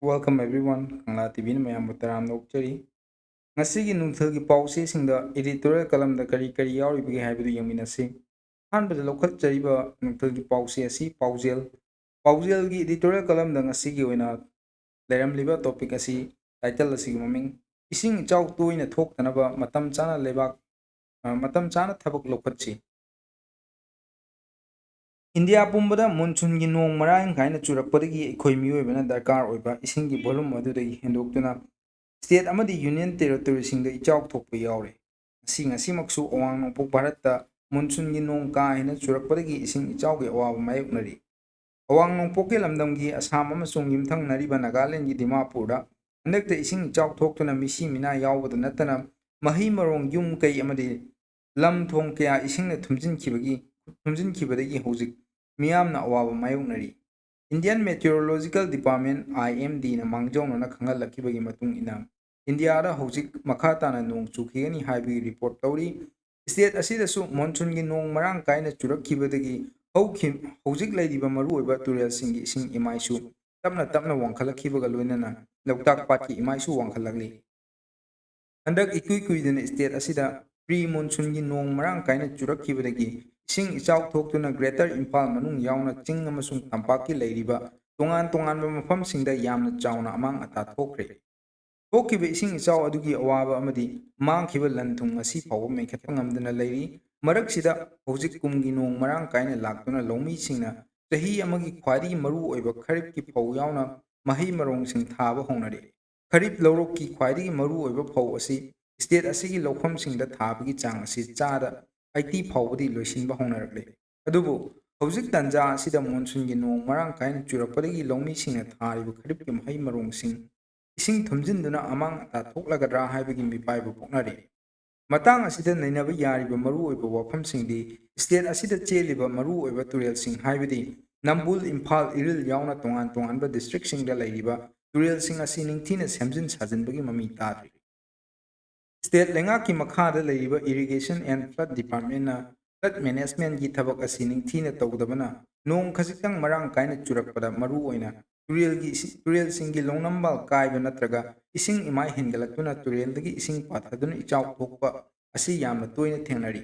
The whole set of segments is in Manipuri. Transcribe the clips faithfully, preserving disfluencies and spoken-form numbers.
Welcome everyone, ꯀꯪꯂꯥ ꯇꯤꯚꯤꯅ ꯃꯌꯥꯝꯕꯨ ꯇꯔꯥꯝꯅ ꯑꯣꯛꯆꯔꯤ꯫ ꯉꯁꯤꯒꯤ ꯅꯨꯡꯊꯤꯜꯒꯤ ꯄꯥꯎꯆꯦꯁꯤꯡꯗ editorial columnꯗ ꯀꯔꯤ ꯀꯔꯤ ꯌꯥꯎꯔꯤꯕꯒꯦ ꯍꯥꯏꯕꯗꯨ ꯌꯦꯡꯃꯤꯟꯅꯁꯤ꯫ ꯑꯍꯥꯟꯕꯗ ꯂꯧꯈꯠꯆꯔꯤꯕ ꯅꯨꯡꯊꯤꯜꯒꯤ ꯄꯥꯎꯆꯦ ꯑꯁꯤ ꯄꯥꯎꯖꯦꯜ, ꯄꯥꯎꯖꯦꯜꯒꯤ editorial columnꯗ ꯉꯁꯤꯒꯤ ꯑꯣꯏꯅ ꯂꯩꯔꯝꯂꯤꯕ topic ꯑꯁꯤ, title ꯑꯁꯤꯒꯤ ꯃꯃꯤꯡ "ꯏꯁꯤꯡ ꯏꯆꯥꯎ ꯇꯣꯏꯅ ꯊꯣꯛꯇꯅꯕ ꯃꯇꯝ ꯆꯥꯅ ꯂꯩꯕꯥꯛ, ꯑ, ꯃꯇꯝ ꯆꯥꯅ ꯊꯕꯛ ꯂꯧꯈꯠꯁꯤ"꯫ ꯏꯟꯗꯤꯌꯥ ꯄꯨꯝꯕꯗ ꯃꯣꯟꯁꯨꯟꯒꯤ ꯅꯣꯡ ꯃꯔꯥꯡ ꯀꯥꯏꯅ ꯆꯨꯔꯛꯄꯗꯒꯤ ꯑꯩꯈꯣꯏ ꯃꯤꯑꯣꯏꯕꯅ ꯗꯔꯀꯥꯔ ꯑꯣꯏꯕ ꯏꯁꯤꯡꯒꯤ volume ꯑꯗꯨꯗꯒꯤ ꯍꯦꯟꯗꯣꯛꯇꯨꯅ state ꯑꯃꯗꯤ union territoryꯁꯤꯡꯗ ꯏꯆꯥꯎ ꯊꯣꯛꯄ ꯌꯥꯎꯔꯦ꯫ ꯉꯁꯤ, ꯉꯁꯤꯃꯛꯁꯨ ꯑꯋꯥꯡ ꯅꯣꯡꯄꯣꯛ ꯚꯥꯔꯠꯇ ꯃꯣꯟꯁꯨꯟꯒꯤ ꯅꯣꯡ ꯀꯥ ꯍꯦꯟꯅ ꯆꯨꯔꯛꯄꯗꯒꯤ ꯏꯁꯤꯡ ꯏꯆꯥꯎꯒꯤ ꯑꯋꯥꯕ ꯃꯥꯌꯣꯛꯅꯔꯤ꯫ ꯑꯋꯥꯡ ꯅꯣꯡꯄꯣꯛꯀꯤ ꯂꯝꯗꯝꯒꯤ ꯑꯁꯥꯝ ꯑꯃꯁꯨꯡ ꯌꯨꯝꯊꯪꯅꯔꯤꯕ ꯅꯥꯒꯥꯂꯦꯟꯒꯤ ꯗꯤꯃꯥꯄꯨꯔꯗ ꯍꯟꯗꯛꯇ ꯏꯁꯤꯡ ꯏꯆꯥꯎ ꯊꯣꯛꯇꯨꯅ ꯃꯤꯁꯤ ꯃꯤꯅꯥ ꯌꯥꯎꯕꯗ ꯅꯠꯇꯅ ꯃꯍꯩ ꯃꯔꯣꯡ, ꯌꯨꯝ ꯀꯩ ꯑꯃꯗꯤ ꯂꯝ ꯊꯣꯡ ꯀꯌꯥ ꯏꯁꯤꯡꯅ ꯊꯨꯝꯖꯤꯟꯈꯤꯕꯒꯤ, ꯊꯨꯝꯖꯤꯟꯈꯤꯕꯗꯒꯤ ꯍꯧꯖꯤꯛ ꯃꯤꯌꯥꯝꯅ ꯑꯋꯥꯕ ꯃꯥꯌꯣꯛꯅꯔꯤ꯫ Indian Meteorological Department, IMDꯅ ꯃꯥꯡꯖꯧꯅꯅ ꯈꯪꯍꯜꯂꯛꯈꯤꯕꯒꯤ ꯃꯇꯨꯡ ꯏꯟꯅ, ꯏꯟꯗꯤꯌꯥꯗ ꯍꯧꯖꯤꯛ ꯃꯈꯥ ꯇꯥꯅ ꯅꯣꯡ ꯆꯨꯈꯤꯒꯅꯤ ꯍꯥꯏꯕꯒꯤ report ꯇꯧꯔꯤ꯫ State ꯑꯁꯤꯗꯁꯨ ꯃꯣꯟꯁꯨꯟꯒꯤ ꯅꯣꯡ ꯃꯔꯥꯡ ꯀꯥꯏꯅ ꯆꯨꯔꯛꯈꯤꯕꯗꯒꯤ ꯍꯧꯈꯤ-, ꯍꯧꯖꯤꯛ ꯂꯩꯔꯤꯕ ꯃꯔꯨꯑꯣꯏꯕ ꯇꯨꯔꯦꯜꯁꯤꯡꯒꯤ ꯏꯁꯤꯡ ꯏꯃꯥꯏꯁꯨ ꯇꯞꯅ ꯇꯞꯅ ꯋꯥꯡꯈꯠꯂꯛꯈꯤꯕꯒ ꯂꯣꯏꯅꯅ ꯂꯣꯛꯇꯥꯛ ꯄꯥꯠꯀꯤ ꯏꯃꯥꯏꯁꯨ ꯋꯥꯡꯈꯠꯂꯛꯂꯤ꯫ ꯍꯟꯗꯛ ꯏꯀꯨꯏ ꯀꯨꯏꯗꯅ state ꯑꯁꯤꯗ pre monsoonꯒꯤ ꯅꯣꯡ ꯃꯔꯥꯡ ꯀꯥꯏꯅ ꯆꯨꯔꯛꯈꯤꯕꯗꯒꯤ ꯏꯁꯤꯡ ꯏꯆꯥꯎ ꯊꯣꯛꯇꯨꯅ Greater ꯏꯝꯐꯥꯜ ꯃꯅꯨꯡ ꯌꯥꯎꯅ ꯆꯤꯡ ꯑꯃꯁꯨꯡ ꯇꯝꯄꯥꯛꯀꯤ ꯂꯩꯔꯤꯕ ꯇꯣꯉꯥꯟ ꯇꯣꯉꯥꯟꯕ ꯃꯐꯝꯁꯤꯡꯗ ꯌꯥꯝꯅ ꯆꯥꯎꯅ ꯑꯃꯥꯡ ꯑꯇꯥ ꯊꯣꯛꯈ꯭ꯔꯦ꯫ ꯊꯣꯛꯈꯤꯕ ꯏꯁꯤꯡ ꯏꯆꯥꯎ ꯑꯗꯨꯒꯤ ꯑꯋꯥꯕ ꯑꯃꯗꯤ ꯃꯥꯡꯈꯤꯕ ꯂꯟ ꯊꯨꯝ ꯉꯁꯤ ꯐꯥꯎꯕ ꯃꯦꯟꯈꯠꯄ ꯉꯝꯗꯅ ꯂꯩꯔꯤ꯫ ꯃꯔꯛꯁꯤꯗ ꯍꯧꯖꯤꯛ ꯀꯨꯝꯒꯤ ꯅꯣꯡ ꯃꯔꯥꯡ ꯀꯥꯏꯅ ꯂꯥꯛꯇꯨꯅ ꯂꯧꯃꯤꯁꯤꯡꯅ ꯆꯍꯤ ꯑꯃꯒꯤ ꯈ꯭ꯋꯥꯏꯗꯒꯤ ꯃꯔꯨ ꯑꯣꯏꯕ ꯈꯔꯤꯞꯀꯤ ꯐꯧ ꯌꯥꯎꯅ ꯃꯍꯩ ꯃꯔꯣꯡꯁꯤꯡ ꯊꯥꯕ ꯍꯧꯅꯔꯦ꯫ ꯈꯔꯤꯞ ꯂꯧꯔꯣꯛꯀꯤ ꯈ꯭ꯋꯥꯏꯗꯒꯤ ꯃꯔꯨ ꯑꯣꯏꯕ ꯐꯧ ꯑꯁꯤ state ꯑꯁꯤꯒꯤ ꯂꯧꯐꯝꯁꯤꯡꯗ ꯊꯥꯕꯒꯤ ꯆꯥꯡ ꯑꯁꯤ ꯆꯥꯗ eighty ꯐꯥꯎꯕꯗꯤ ꯂꯣꯏꯁꯤꯟꯕ ꯍꯧꯅꯔꯛꯂꯦ꯫ ꯑꯗꯨꯕꯨ ꯍꯧꯖꯤꯛ ꯇꯥꯟꯖꯥ ꯑꯁꯤꯗ ꯃꯣꯟꯁꯨꯟꯒꯤ ꯅꯣꯡ ꯃꯔꯥꯡ ꯀꯥꯏꯅ ꯆꯨꯔꯛꯄꯗꯒꯤ ꯂꯧꯃꯤꯁꯤꯡꯅ ꯊꯥꯔꯤꯕ ꯈꯔꯤꯞꯀꯤ ꯃꯍꯩ ꯃꯔꯣꯡꯁꯤꯡ ꯏꯁꯤꯡ ꯊꯨꯝꯖꯤꯟꯗꯨꯅ ꯑꯃꯥꯡ ꯑꯇꯥ ꯊꯣꯛꯂꯒꯗ꯭ꯔꯥ ꯍꯥꯏꯕꯒꯤ ꯃꯤꯄꯥꯏꯕ ꯄꯣꯛꯅꯔꯤ꯫ ꯃꯇꯥꯡ ꯑꯁꯤꯗ ꯅꯩꯅꯕ ꯌꯥꯔꯤꯕ ꯃꯔꯨꯑꯣꯏꯕ ꯋꯥꯐꯝꯁꯤꯡꯗꯤ, state ꯑꯁꯤꯗ ꯆꯦꯜꯂꯤꯕ ꯃꯔꯨꯑꯣꯏꯕ ꯇꯨꯔꯦꯜꯁꯤꯡ, ꯍꯥꯏꯕꯗꯤ ꯅꯝꯕꯨꯜ, ꯏꯝꯐꯥꯜ, ꯏꯔꯤꯜ ꯌꯥꯎꯅ ꯇꯣꯉꯥꯟ ꯇꯣꯉꯥꯟꯕ districtꯁꯤꯡꯗ ꯂꯩꯔꯤꯕ ꯇꯨꯔꯦꯜꯁꯤꯡ ꯑꯁꯤ ꯅꯤꯡꯊꯤꯅ ꯁꯦꯝꯖꯤꯟ ꯁꯥꯖꯤꯟꯕꯒꯤ ꯃꯃꯤ ꯇꯥꯗ꯭ꯔꯤ꯫ State ꯂꯩꯉꯥꯛꯀꯤ ꯃꯈꯥꯗ ꯂꯩꯔꯤꯕ Irrigation and Flood Departmentꯅ flood managementꯀꯤ ꯊꯕꯛ ꯑꯁꯤ ꯅꯤꯡꯊꯤꯅ ꯇꯧꯗꯕꯅ ꯅꯣꯡ ꯈꯖꯤꯛꯇꯪ ꯃꯔꯥꯡ ꯀꯥꯏꯅ ꯆꯨꯔꯛꯄꯗ ꯃꯔꯨꯑꯣꯏꯅ ꯇꯨꯔꯦꯜꯒꯤ ꯏꯁꯤꯡ, ꯇꯨꯔꯦꯜꯁꯤꯡꯒꯤ ꯂꯧꯅꯝꯕꯥꯜ ꯀꯥꯏꯕ ꯅꯠꯇ꯭ꯔꯒ ꯏꯁꯤꯡ ꯏꯃꯥꯏ ꯍꯦꯟꯒꯠꯂꯛꯇꯨꯅ ꯇꯨꯔꯦꯜꯗꯒꯤ ꯏꯁꯤꯡ ꯄꯥꯊꯗꯨꯅ ꯏꯆꯥꯎ ꯊꯣꯛꯄ ꯑꯁꯤ ꯌꯥꯝꯅ ꯇꯣꯏꯅ ꯊꯦꯡꯅꯔꯤ꯫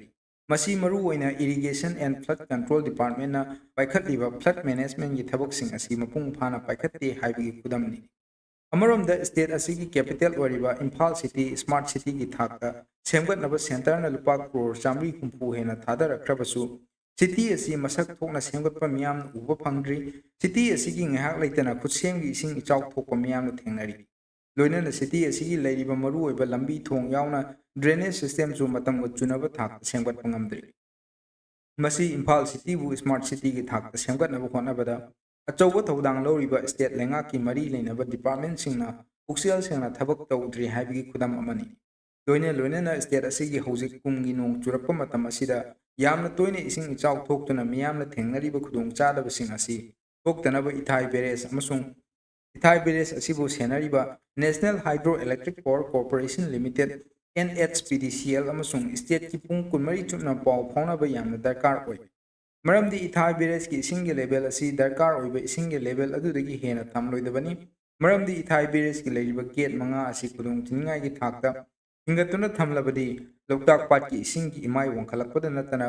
ꯃꯁꯤ ꯃꯔꯨꯑꯣꯏꯅ Irrigation and Flood Control Departmentꯅ ꯄꯥꯏꯈꯠꯂꯤꯕ flood managementꯀꯤ ꯊꯕꯛꯁꯤꯡ ꯑꯁꯤ ꯃꯄꯨꯡ ꯐꯥꯅ ꯄꯥꯏꯈꯠꯇꯦ ꯍꯥꯏꯕꯒꯤ ꯈꯨꯗꯝꯅꯤ꯫ ꯑꯃꯔꯣꯝꯗ state ꯑꯁꯤꯒꯤ capital ꯑꯣꯏꯔꯤꯕ ꯏꯝꯐꯥꯜ city smart cityꯒꯤ ꯊꯥꯛꯇ ꯁꯦꯝꯒꯠꯅꯕ centreꯅ ꯂꯨꯄꯥ ꯀ꯭ꯔꯣꯔ ꯆꯥꯃꯔꯤ ꯍꯨꯝꯐꯨ ꯍꯦꯟꯅ ꯊꯥꯗꯔꯛꯈ꯭ꯔꯕꯁꯨ, city ꯑꯁꯤ ꯃꯁꯛ ꯊꯣꯛꯅ ꯁꯦꯝꯒꯠꯄ ꯃꯤꯌꯥꯝꯅ ꯎꯕ ꯐꯪꯗ꯭ꯔꯤ꯫ City ꯑꯁꯤꯒꯤ ꯉꯥꯏꯍꯥꯛ ꯂꯩꯇꯅ ꯈꯨꯠꯁꯦꯝꯒꯤ ꯏꯁꯤꯡ ꯏꯆꯥꯎ ꯊꯣꯛꯄ ꯃꯤꯌꯥꯝꯅ ꯊꯦꯡꯅꯔꯤ꯫ ꯂꯣꯏꯅꯅ city ꯑꯁꯤꯒꯤ ꯂꯩꯔꯤꯕ ꯃꯔꯨꯑꯣꯏꯕ ꯂꯝꯕꯤ ꯊꯣꯡ ꯌꯥꯎꯅ drainage systemꯁꯨ ꯃꯇꯝꯒ ꯆꯨꯅꯕ ꯊꯥꯛꯇ ꯁꯦꯝꯒꯠꯄ ꯉꯝꯗ꯭ꯔꯤ꯫ ꯃꯁꯤ ꯏꯝꯐꯥꯜ cityꯕꯨ smart cityꯒꯤ ꯊꯥꯛꯇ ꯁꯦꯝꯒꯠꯅꯕ ꯍꯣꯠꯅꯕꯗ ꯑꯆꯧꯕ ꯊꯧꯗꯥꯡ ꯂꯧꯔꯤꯕ state ꯂꯩꯉꯥꯛꯀꯤ ꯃꯔꯤ ꯂꯩꯅꯕ departmentꯁꯤꯡꯅ ꯄꯨꯛꯆꯦꯜ ꯁꯦꯡꯅ ꯊꯕꯛ ꯇꯧꯗ꯭ꯔꯤ ꯍꯥꯏꯕꯒꯤ ꯈꯨꯗꯝ ꯑꯃꯅꯤ꯫ ꯂꯣꯏꯅ ꯂꯣꯏꯅꯅ state ꯑꯁꯤꯒꯤ ꯍꯧꯖꯤꯛ ꯀꯨꯝꯒꯤ ꯅꯣꯡ ꯆꯨꯔꯛꯄ ꯃꯇꯝ ꯑꯁꯤꯗ ꯌꯥꯝꯅ ꯇꯣꯏꯅ ꯏꯁꯤꯡ ꯏꯆꯥꯎ ꯊꯣꯛꯇꯨꯅ ꯃꯤꯌꯥꯝꯅ ꯊꯦꯡꯅꯔꯤꯕ ꯈꯨꯗꯣꯡꯆꯥꯗꯕꯁꯤꯡ ꯑꯁꯤ ꯊꯣꯛꯇꯅꯕ ꯏꯊꯥꯏ barrage ꯑꯃꯁꯨꯡ ꯏꯊꯥꯏ barrage ꯑꯁꯤꯕꯨ ꯁꯦꯟꯅꯔꯤꯕ National Hydroelectric Power Corporation Limited, NHPDCL, ꯑꯃꯁꯨꯡ stateꯀꯤ ꯄꯨꯡ ꯀꯨꯟꯃꯔꯤ ꯆꯨꯞꯅ ꯄꯥꯎ ꯐꯥꯎꯅꯕ ꯌꯥꯝꯅ ꯗꯔꯀꯥꯔ ꯑꯣꯏ꯫ ꯃꯔꯝꯗꯤ ꯏꯊꯥꯏ barrageꯀꯤ ꯏꯁꯤꯡꯒꯤ level ꯑꯁꯤ ꯗꯔꯀꯥꯔ ꯑꯣꯏꯕ ꯏꯁꯤꯡꯒꯤ level ꯑꯗꯨꯗꯒꯤ ꯍꯦꯟꯅ ꯊꯝꯂꯣꯏꯗꯕꯅꯤ꯫ ꯃꯔꯝꯗꯤ ꯏꯊꯥꯏ barrageꯀꯤ ꯂꯩꯔꯤꯕ gate ꯃꯉꯥ ꯑꯁꯤ ꯈꯨꯗꯣꯡ ꯊꯤꯅꯤꯡꯉꯥꯏꯒꯤ ꯊꯥꯛꯇ ꯊꯤꯡꯒꯠꯇꯨꯅ ꯊꯝꯂꯕꯗꯤ ꯂꯣꯛꯇꯥꯛ ꯄꯥꯠꯀꯤ ꯏꯁꯤꯡꯒꯤ ꯏꯃꯥꯏ ꯋꯥꯡꯈꯠꯂꯛꯄꯗ ꯅꯠꯇꯅ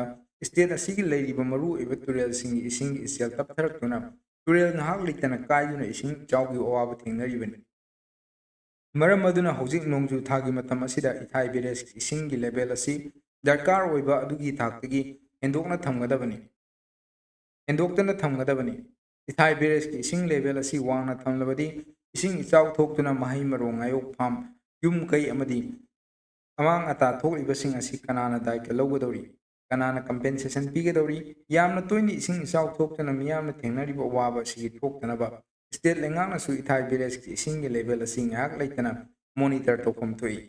state ꯑꯁꯤꯒꯤ ꯂꯩꯔꯤꯕ ꯃꯔꯨꯑꯣꯏꯕ ꯇꯨꯔꯦꯜꯁꯤꯡꯒꯤ ꯏꯁꯤꯡꯒꯤ ꯏꯆꯦꯜ ꯇꯞꯊꯔꯛꯇꯨꯅ ꯇꯨꯔꯦꯜ ꯉꯥꯏꯍꯥꯛ ꯂꯩꯇꯅ ꯀꯥꯏꯗꯨꯅ ꯏꯁꯤꯡ ꯏꯆꯥꯎꯒꯤ ꯑꯋꯥꯕ ꯊꯦꯡꯅꯔꯤꯕꯅꯤ꯫ ꯃꯔꯝ ꯑꯗꯨꯅ ꯍꯧꯖꯤꯛ ꯅꯣꯡꯖꯨ ꯊꯥꯒꯤ ꯃꯇꯝ ꯑꯁꯤꯗ ꯏꯊꯥꯏ barrageꯀꯤ ꯏꯁꯤꯡꯒꯤ level ꯑꯁꯤ ꯗꯔꯀꯥꯔ ꯑꯣꯏꯕ ꯑꯗꯨꯒꯤ ꯊꯥꯛꯇꯒꯤ ꯍꯦꯟꯗꯣꯛꯅ ꯊꯝꯒꯗꯕꯅꯤ, ꯍꯦꯟꯗꯣꯛꯇꯅ ꯊꯝꯒꯗꯕꯅꯤ꯫ ꯏꯊꯥꯏ barrageꯀꯤ ꯏꯁꯤꯡ level ꯑꯁꯤ ꯋꯥꯡꯅ ꯊꯝꯂꯕꯗꯤ ꯏꯁꯤꯡ ꯏꯆꯥꯎ ꯊꯣꯛꯇꯨꯅ ꯃꯍꯩ ꯃꯔꯣꯡ, ꯉꯥꯌꯣꯛ farm, ꯌꯨꯝ ꯀꯩ ꯑꯃꯗꯤ ꯑꯃꯥꯡ ꯑꯇꯥ ꯊꯣꯛꯂꯤꯕꯁꯤꯡ ꯑꯁꯤ ꯀꯅꯥꯅ ꯗꯥꯏꯇ ꯂꯧꯒꯗꯧꯔꯤ? ꯀꯅꯥꯅ compensation ꯄꯤꯒꯗꯧꯔꯤ? ꯌꯥꯝꯅ ꯇꯣꯏꯅ ꯏꯁꯤꯡ ꯏꯆꯥꯎ ꯊꯣꯛꯇꯨꯅ ꯃꯤꯌꯥꯝꯅ ꯊꯦꯡꯅꯔꯤꯕ ꯑꯋꯥꯕ ꯑꯁꯤꯒꯤ ꯊꯣꯛꯇꯅꯕ state ꯂꯩꯉꯥꯛꯅꯁꯨ ꯏꯊꯥꯏ barrageꯀꯤ ꯏꯁꯤꯡꯒꯤ level ꯑꯁꯤ ꯉꯥꯏꯍꯥꯛ ꯂꯩꯇꯅ monitor ꯇꯧꯐꯝ ꯊꯣꯛꯏ꯫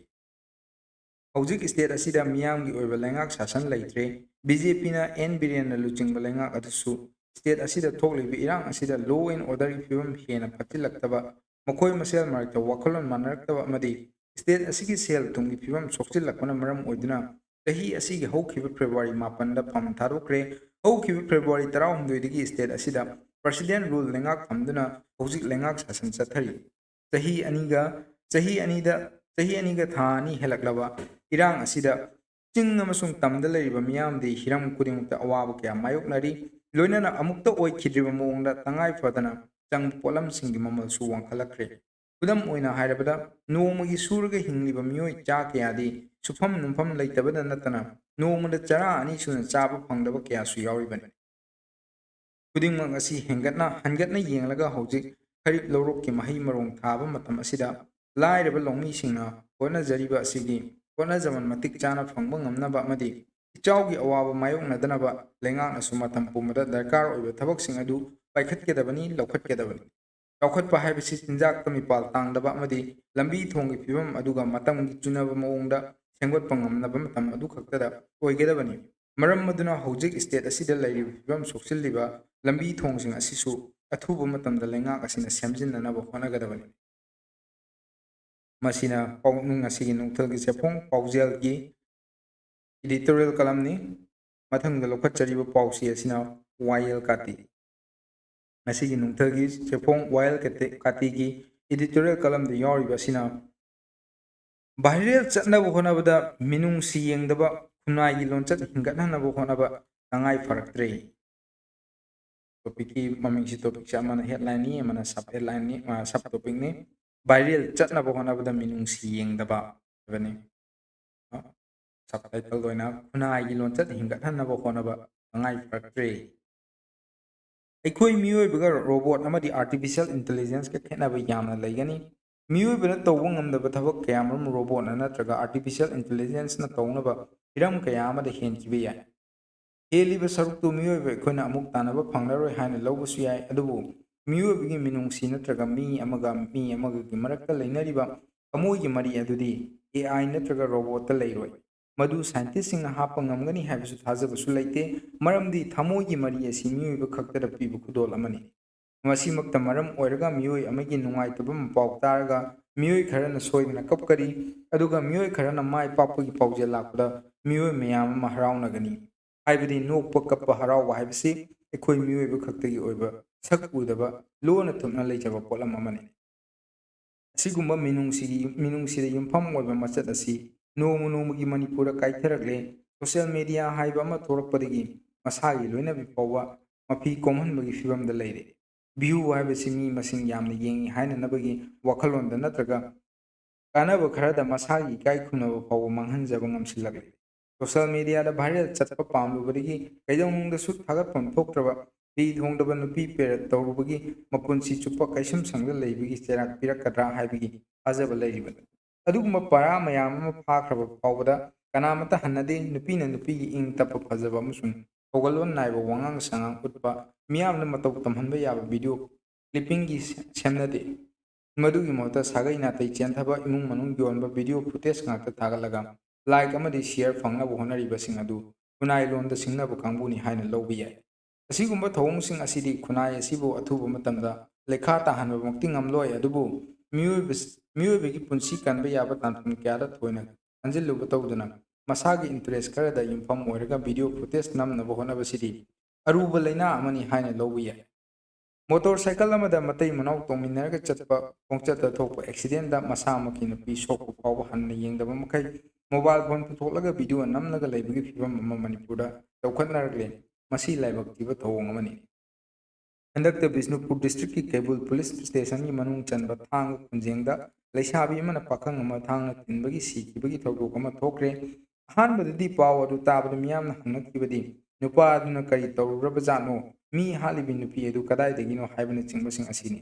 ꯍꯧꯖꯤꯛ state ꯑꯁꯤꯗ ꯃꯤꯌꯥꯝꯒꯤ ꯑꯣꯏꯕ ꯂꯩꯉꯥꯛ ꯁꯥꯁꯟ ꯂꯩꯇ꯭ꯔꯦ꯫ BJPꯅ N ꯕꯤꯔꯦꯟꯅ ꯂꯨꯆꯤꯡꯕ ꯂꯩꯉꯥꯛ ꯑꯗꯨꯁꯨ state ꯑꯁꯤꯗ ꯊꯣꯛꯂꯤꯕ ꯏꯔꯥꯡ ꯑꯁꯤꯗ law and orderꯒꯤ ꯐꯤꯕꯝ ꯍꯦꯟꯅ ꯐꯠꯆꯤꯜꯂꯛꯇꯕ, ꯃꯈꯣꯏ ꯃꯁꯦꯜ ꯃꯔꯛꯇ ꯋꯥꯈꯜꯂꯣꯟ ꯃꯥꯟꯅꯔꯛꯇꯕ ꯑꯃꯗꯤ state ꯑꯁꯤꯒꯤ ꯁꯦꯜ ꯊꯨꯝꯒꯤ ꯐꯤꯕꯝ ꯁꯣꯛꯆꯤꯜꯂꯛꯄꯅ ꯃꯔꯝ ꯑꯣꯏꯗꯨꯅ ꯆꯍꯤ ꯑꯁꯤꯒꯤ ꯍꯧꯈꯤꯕ February ꯃꯥꯄꯟꯗ ꯐꯝ ꯊꯥꯗꯣꯛꯈ꯭ꯔꯦ꯫ ꯍꯧꯈꯤꯕ ꯐꯦꯕ꯭ꯔꯨꯋꯥꯔꯤ ꯇꯔꯥꯍꯨꯝꯗꯣꯏꯗꯒꯤ state ꯑꯁꯤꯗ president rule ꯂꯩꯉꯥꯛ ꯊꯝꯗꯨꯅ ꯍꯧꯖꯤꯛ ꯂꯩꯉꯥꯛ ꯁꯥꯁꯟ ꯆꯠꯊꯔꯤ꯫ ꯆꯍꯤ ꯑꯅꯤꯒ ꯆꯍꯤ ꯑꯅꯤꯗ ꯆꯍꯤ ꯑꯅꯤꯒ ꯊꯥ ꯑꯅꯤ ꯍꯦꯜꯂꯛꯂꯕ ꯏꯔꯥꯡ ꯑꯁꯤꯗ ꯆꯤꯡ ꯑꯃꯁꯨꯡ ꯇꯝꯗ ꯂꯩꯔꯤꯕ ꯃꯤꯌꯥꯝꯗꯤ ꯍꯤꯔꯝ ꯈꯨꯗꯤꯡꯃꯛꯇ ꯑꯋꯥꯕ ꯀꯌꯥ ꯃꯥꯌꯣꯛꯅꯔꯤ꯫ ꯂꯣꯏꯅꯅ ꯑꯃꯨꯛꯇ ꯑꯣꯏꯈꯤꯗ꯭ꯔꯤꯕ ꯃꯑꯣꯡꯗ ꯇꯉꯥꯏ ꯐꯗꯅ ꯆꯪꯕ ꯄꯣꯠꯂꯝꯁꯤꯡꯒꯤ ꯃꯃꯜꯁꯨ ꯋꯥꯡꯈꯠꯂꯛꯈ꯭ꯔꯦ꯫ ꯈꯨꯗꯝ ꯑꯣꯏꯅ ꯍꯥꯏꯔꯕꯗ, ꯅꯣꯡꯃꯒꯤ ꯁꯨꯔꯒ ꯍꯤꯡꯂꯤꯕ ꯃꯤꯑꯣꯏ ꯆꯥ ꯀꯌꯥꯗꯤ ꯁꯨꯐꯝ ꯅꯣꯝꯐꯝ ꯂꯩꯇꯕꯗ ꯅꯠꯇꯅ ꯅꯣꯡꯃꯗ ꯆꯔꯥ ꯑꯅꯤ ꯁꯨꯅ ꯆꯥꯕ ꯐꯪꯗꯕ ꯀꯌꯥꯁꯨ ꯌꯥꯎꯔꯤꯕꯅꯤ꯫ ꯈꯨꯗꯤꯡꯃꯛ ꯑꯁꯤ ꯍꯦꯟꯒꯠꯅ ꯍꯟꯒꯠꯅ ꯌꯦꯡꯂꯒ ꯍꯧꯖꯤꯛ ꯈꯔꯤꯞ ꯂꯧꯔꯣꯛꯀꯤ ꯃꯍꯩ ꯃꯔꯣꯡ ꯊꯥꯕ ꯃꯇꯝ ꯑꯁꯤꯗ ꯂꯥꯏꯔꯕ ꯂꯧꯃꯤꯁꯤꯡꯅ ꯍꯣꯠꯅꯖꯔꯤꯕ ꯑꯁꯤꯒꯤ ꯍꯣꯠꯅꯖꯃꯟ ꯃꯇꯤꯛ ꯆꯥꯅ ꯐꯪꯕ ꯉꯝꯅꯕ ꯑꯃꯗꯤ ꯏꯆꯥꯎꯒꯤ ꯑꯋꯥꯕ ꯃꯥꯌꯣꯛꯅꯗꯅꯕ ꯂꯩꯉꯥꯛꯅꯁꯨ ꯃꯇꯝ ꯄꯨꯝꯕꯗ ꯗꯔꯀꯥꯔ ꯑꯣꯏꯕ ꯊꯕꯛꯁꯤꯡ ꯑꯗꯨ ꯄꯥꯏꯈꯠꯀꯗꯕꯅꯤ, ꯂꯧꯈꯠꯀꯗꯕꯅꯤ꯫ ꯆꯥꯎꯈꯠꯄ ꯍꯥꯏꯕꯁꯤ ꯆꯤꯟꯖꯥꯛꯇ ꯃꯤꯄꯥꯜ ꯇꯥꯡꯗꯕ ꯑꯃꯗꯤ ꯂꯝꯕꯤ ꯊꯣꯡꯒꯤ ꯐꯤꯕꯝ ꯑꯗꯨꯒ ꯃꯇꯝꯒꯤ ꯆꯨꯅꯕ ꯃꯑꯣꯡꯗ ꯁꯦꯝꯒꯠꯄ ꯉꯝꯅꯕ ꯃꯇꯝ ꯑꯗꯨ ꯈꯛꯇꯗ ꯑꯣꯏꯒꯗꯕꯅꯤ꯫ ꯃꯔꯝ ꯑꯗꯨꯅ ꯍꯧꯖꯤꯛ state ꯑꯁꯤꯗ ꯂꯩꯔꯤꯕ ꯐꯤꯕꯝ ꯁꯣꯛꯆꯤꯜꯂꯤꯕ ꯂꯝꯕꯤ ꯊꯣꯡꯁꯤꯡ ꯑꯁꯤꯁꯨ ꯑꯊꯨꯕ ꯃꯇꯝꯗ ꯂꯩꯉꯥꯛ ꯑꯁꯤꯅ ꯁꯦꯝꯖꯤꯟꯅꯅꯕ ꯍꯣꯠꯅꯒꯗꯕꯅꯤ꯫ ꯃꯁꯤꯅ ꯄꯥꯎ-, ꯉꯁꯤꯒꯤ ꯅꯨꯡꯊꯤꯜꯒꯤ ꯆꯦꯐꯣꯡ ꯄꯥꯎꯖꯦꯜꯒꯤ editorial columnꯅꯤ꯫ ꯃꯊꯪꯗ ꯂꯧꯈꯠꯆꯔꯤꯕ ꯄꯥꯎꯁꯤ ꯑꯁꯤꯅ ꯋꯥꯌꯦꯜ ꯀꯥꯇꯤ꯫ ꯉꯁꯤꯒꯤ ꯅꯨꯡꯊꯤꯜꯒꯤ ꯆꯦꯐꯣꯡ ꯋꯥꯌꯦꯜ ꯀꯥꯇꯤ-, ꯀꯥꯇꯤꯒꯤ editorial columnꯗ ꯌꯥꯎꯔꯤꯕ ꯑꯁꯤꯅ viral ꯆꯠꯅꯕ ꯍꯣꯠꯅꯕꯗ ꯃꯤꯅꯨꯡꯁꯤ ꯌꯦꯡꯗꯕ ꯈꯨꯟꯅꯥꯏꯒꯤ ꯂꯣꯟꯆꯠ ꯍꯤꯡꯒꯠꯍꯟꯅꯕ ꯍꯣꯠꯅꯕ ꯇꯉꯥꯏ ꯐꯔꯛꯇ꯭ꯔꯦ꯫ Topicꯀꯤ ꯃꯃꯤꯡꯁꯤ, topicꯁꯦ ꯑꯃꯅ headlineꯅꯤ, ꯑꯃꯅ sub headlineꯅꯤ, ꯑ, sub topicꯅꯤ꯫ Viral ꯆꯠꯅꯕ ꯍꯣꯠꯅꯕꯗ ꯃꯤꯅꯨꯡꯁꯤ ꯌꯦꯡꯗꯕ ꯍꯥꯏꯕꯅꯤ꯫ ꯑ, subtitle ꯑꯣꯏꯅ ꯈꯨꯟꯅꯥꯏꯒꯤ ꯂꯣꯟꯆꯠ ꯍꯤꯡꯒꯠꯍꯟꯅꯕ ꯍꯣꯠꯅꯕ ꯇꯉꯥꯏ ꯐꯔꯛꯇ꯭ꯔꯦ꯫ ꯑꯩꯈꯣꯏ ꯃꯤꯑꯣꯏꯕꯒ robot ꯑꯃꯗꯤ artificial intelligenceꯀ ꯈꯦꯠꯅꯕ ꯌꯥꯝꯅ ꯂꯩꯒꯅꯤ꯫ ꯃꯤꯑꯣꯏꯕꯅ ꯇꯧꯕ ꯉꯝꯗꯕ ꯊꯕꯛ ꯀꯌꯥꯃꯔꯨꯝ robotꯅ ꯅꯠꯇ꯭ꯔꯒ artificial intelligenceꯅ ꯇꯧꯅꯕ ꯍꯤꯔꯝ ꯀꯌꯥ ꯑꯃꯗ ꯍꯦꯟꯈꯤꯕ ꯌꯥꯏ꯫ ꯍꯦꯜꯂꯤꯕ ꯁꯔꯨꯛꯇꯨ ꯃꯤꯑꯣꯏꯕ ꯑꯩꯈꯣꯏꯅ ꯑꯃꯨꯛ ꯇꯥꯟꯅꯕ ꯐꯪꯂꯔꯣꯏ ꯍꯥꯏꯅ ꯂꯧꯕꯁꯨ ꯌꯥꯏ, ꯑꯗꯨꯕꯨ ꯃꯤꯑꯣꯏꯕꯒꯤ ꯃꯤꯅꯨꯡꯁꯤ ꯅꯠꯇ꯭ꯔꯒ ꯃꯤ ꯑꯃꯒ ꯃꯤ ꯑꯃꯒꯒꯤ ꯃꯔꯛꯇ ꯂꯩꯅꯔꯤꯕ ꯊꯃꯣꯏꯒꯤ ꯃꯔꯤ ꯑꯗꯨꯗꯤ AI ꯅꯠꯇ꯭ꯔꯒ robotꯇ ꯂꯩꯔꯣꯏ꯫ ꯃꯗꯨ scientistꯁꯤꯡꯅ ꯍꯥꯞꯄ ꯉꯝꯒꯅꯤ ꯍꯥꯏꯕꯁꯨ ꯊꯥꯖꯕꯁꯨ ꯂꯩꯇꯦ, ꯃꯔꯝꯗꯤ ꯊꯃꯣꯏꯒꯤ ꯃꯔꯤ ꯑꯁꯤ ꯃꯤꯑꯣꯏꯕ ꯈꯛꯇꯗ ꯄꯤꯕ ꯈꯨꯗꯣꯜ ꯑꯃꯅꯤ꯫ ꯃꯁꯤꯃꯛꯇ ꯃꯔꯝ ꯑꯣꯏꯔꯒ ꯃꯤꯑꯣꯏ ꯑꯃꯒꯤ ꯅꯨꯡꯉꯥꯏꯇꯕ ꯄꯥꯎ ꯇꯥꯔꯒ ꯃꯤꯑꯣꯏ ꯈꯔꯅ ꯁꯣꯏꯗꯅ ꯀꯞꯀꯅꯤ, ꯑꯗꯨꯒ ꯃꯤꯑꯣꯏ ꯈꯔꯅ ꯃꯥꯏ ꯄꯥꯛꯄꯒꯤ ꯄꯥꯎꯖꯦꯜ ꯂꯥꯛꯄꯗ ꯃꯤꯑꯣꯏ ꯃꯌꯥꯝ ꯑꯃ ꯍꯔꯥꯎꯅꯒꯅꯤ꯫ ꯍꯥꯏꯕꯗꯤ ꯅꯣꯛꯄ, ꯀꯞꯄ, ꯍꯔꯥꯎꯕ ꯍꯥꯏꯕꯁꯤ ꯑꯩꯈꯣꯏ ꯃꯤꯑꯣꯏꯕ ꯈꯛꯇꯒꯤ ꯑꯣꯏꯕ ꯁꯛ ꯎꯗꯕ ꯂꯣꯟꯅ ꯊꯨꯞꯅ ꯂꯩꯖꯕ ꯄꯣꯠꯂꯝ ꯑꯃꯅꯤ꯫ ꯑꯁꯤꯒꯨꯝꯕ ꯃꯤꯅꯨꯡꯁꯤꯒꯤ, ꯃꯤꯅꯨꯡꯁꯤꯗ ꯌꯨꯝꯐꯝ ꯑꯣꯏꯕ ꯃꯆꯠ ꯑꯁꯤ ꯅꯣꯡꯃ ꯅꯣꯡꯃꯒꯤ ꯃꯅꯤꯄꯨꯔꯗ ꯀꯥꯏꯊꯔꯛꯂꯦ꯫ Social media ꯍꯥꯏꯕ ꯑꯃ ꯊꯣꯛꯂꯛꯄꯗꯒꯤ ꯃꯁꯥꯒꯤ ꯂꯣꯏꯅꯕꯤ ꯐꯥꯎꯕ ꯃꯐꯤ ꯀꯣꯝꯍꯟꯕꯒꯤ ꯐꯤꯕꯝꯗ ꯂꯩꯔꯦ꯫ View ꯍꯥꯏꯕꯁꯤ ꯃꯤ ꯃꯁꯤꯡ ꯌꯥꯝꯅ ꯌꯦꯡꯏ ꯍꯥꯏꯅꯅꯕꯒꯤ ꯋꯥꯈꯜꯂꯣꯟꯗ ꯅꯠꯇ꯭ꯔꯒ ꯀꯥꯟꯅꯕ ꯈꯔꯗ ꯃꯁꯥꯒꯤ ꯏꯀꯥꯏ ꯈꯨꯝꯅꯕ ꯐꯥꯎꯕ ꯃꯥꯡꯍꯟꯖꯕ ꯉꯝꯁꯤꯜꯂꯛꯂꯦ꯫ Social media ꯗ viral ꯆꯠꯄ ꯄꯥꯝꯂꯨꯕꯗꯒꯤ ꯀꯩꯗꯧꯅꯨꯡꯗꯁꯨ ꯊꯥꯒꯠꯐꯝ ꯊꯣꯛꯇ꯭ꯔꯕ ꯐꯤ ꯊꯣꯡꯗꯕ ꯅꯨꯄꯤ ꯄꯦꯔꯠ ꯇꯧꯔꯨꯕꯒꯤ ꯃꯄꯨꯟꯁꯤ ꯆꯨꯞꯄ ꯀꯩꯁꯨꯝꯁꯪꯗ ꯂꯩꯕꯒꯤ ꯆꯩꯔꯥꯛ ꯄꯤꯔꯛꯀꯗ꯭ꯔꯥ ꯍꯥꯏꯕꯒꯤ ꯊꯥꯖꯕ ꯂꯩꯔꯤꯕꯅꯤ꯫ ꯑꯗꯨꯒꯨꯝꯕ ꯄꯔꯥ ꯃꯌꯥꯝ ꯑꯃ ꯐꯥꯈ꯭ꯔꯕ ꯐꯥꯎꯕꯗ ꯀꯅꯥꯃꯠꯇ ꯍꯟꯅꯗꯦ꯫ ꯅꯨꯄꯤꯅ ꯅꯨꯄꯤꯒꯤ ꯏꯪ ꯇꯞꯄ ꯐꯖꯕ ꯑꯃꯁꯨꯡ ꯊꯧꯒꯜꯂꯣꯟ ꯅꯥꯏꯕ ꯋꯥꯉꯥꯡ ꯁꯉꯥꯡ ꯎꯠꯄ, ꯃꯤꯌꯥꯝꯅ ꯃꯇꯧ ꯇꯝꯍꯟꯕ ꯌꯥꯕ video clipping ꯒꯤ ꯁꯦꯝꯅꯗꯦ꯫ ꯃꯗꯨꯒꯤ ꯃꯍꯨꯠꯇ ꯁꯥꯒꯩ ꯅꯥꯇꯩ ꯆꯦꯟꯊꯕ, ꯏꯃꯨꯡ ꯃꯅꯨꯡ ꯌꯣꯟꯕ video footage ꯉꯥꯛꯇ ꯊꯥꯒꯠꯂꯒ like ꯑꯃꯗꯤ share ꯐꯪꯅꯕ ꯍꯣꯠꯅꯔꯤꯕꯁꯤꯡ ꯑꯗꯨ ꯈꯨꯟꯅꯥꯏ ꯂꯣꯟꯗ ꯁꯤꯡꯅꯕ ꯀꯥꯡꯕꯨꯅꯤ ꯍꯥꯏꯅ ꯂꯧꯕ ꯌꯥꯏ꯫ ꯑꯁꯤꯒꯨꯝꯕ ꯊꯧꯑꯣꯡꯁꯤꯡ ꯑꯁꯤꯗꯤ ꯈꯨꯟꯅꯥꯏ ꯑꯁꯤꯕꯨ ꯑꯊꯨꯕ ꯃꯇꯝꯗ ꯂꯩꯈꯥ ꯇꯥꯍꯟꯕꯃꯛꯇꯤ ꯉꯝꯂꯣꯏ, ꯑꯗꯨꯕꯨ ꯃꯤꯑꯣꯏꯕ, ꯃꯤꯑꯣꯏꯕꯒꯤ ꯄꯨꯟꯁꯤ ꯀꯟꯕ ꯌꯥꯕ ꯇꯥꯟꯐꯝ ꯀꯌꯥꯗ ꯊꯣꯏꯅ ꯈꯟꯖꯤꯜꯂꯨꯕ ꯇꯧꯗꯅ ꯃꯁꯥꯒꯤ interest ꯈꯔꯗ ꯌꯨꯝꯐꯝ ꯑꯣꯏꯔꯒ video footage ꯅꯝꯅꯕ ꯍꯣꯠꯅꯕꯁꯤꯗꯤ ꯑꯔꯨꯕ ꯂꯩꯅꯥ ꯑꯃꯅꯤ ꯍꯥꯏꯅ ꯂꯧꯕ ꯌꯥꯏ꯫ Motorcycle ꯑꯃꯗ ꯃꯇꯩ ꯃꯅꯥꯎ ꯇꯣꯡꯃꯤꯟꯅꯔꯒ ꯆꯠꯄ ꯈꯣꯡꯆꯠꯇ ꯊꯣꯛꯄ accident ꯗ ꯃꯁꯥꯃꯛꯀꯤ ꯅꯨꯄꯤ ꯁꯣꯛꯄ ꯐꯥꯎꯕ ꯍꯟꯅ ꯌꯦꯡꯗꯕ ꯃꯈꯩ mobile phone ꯄꯨꯊꯣꯛꯂꯒ video ꯅꯝꯂꯒ ꯂꯩꯕꯒꯤ ꯐꯤꯕꯝ ꯑꯃ ꯃꯅꯤꯄꯨꯔꯗ ꯆꯥꯎꯈꯠꯅꯔꯛꯂꯦ꯫ ꯃꯁꯤ ꯂꯥꯏꯕꯛ ꯊꯤꯕ ꯊꯧꯑꯣꯡ ꯑꯃꯅꯤ꯫ ꯍꯟꯗꯛꯇ ꯕꯤꯁꯅꯨꯄꯨꯔ district ꯀꯤ ꯀꯩꯕꯨꯜ police station ꯒꯤ ꯃꯅꯨꯡ ꯆꯟꯕ ꯊꯥꯡꯒ ꯈꯨꯟꯖꯦꯡꯗ ꯂꯩꯁꯥꯕꯤ ꯑꯃꯅ ꯄꯥꯈꯪ ꯑꯃ ꯊꯥꯡꯅ ꯊꯤꯟꯕꯒꯤ ꯁꯤꯈꯤꯕꯒꯤ ꯊꯧꯗꯣꯛ ꯑꯃ ꯊꯣꯛꯈ꯭ꯔꯦ꯫ ꯑꯍꯥꯟꯕꯗꯗꯤ ꯄꯥꯎ ꯑꯗꯨ ꯇꯥꯕꯗ ꯃꯤꯌꯥꯝꯅ ꯍꯪꯅꯈꯤꯕꯗꯤ, "ꯅꯨꯄꯥ ꯑꯗꯨꯅ ꯀꯔꯤ ꯇꯧꯔꯨꯔꯕꯖꯥꯠꯅꯣ? ꯃꯤ ꯍꯥꯠꯂꯤꯕꯤ ꯅꯨꯄꯤ ꯑꯗꯨ ꯀꯗꯥꯏꯗꯒꯤꯅꯣ?" ꯍꯥꯏꯕꯅꯆꯤꯡꯕꯁꯤꯡ ꯑꯁꯤꯅꯤ꯫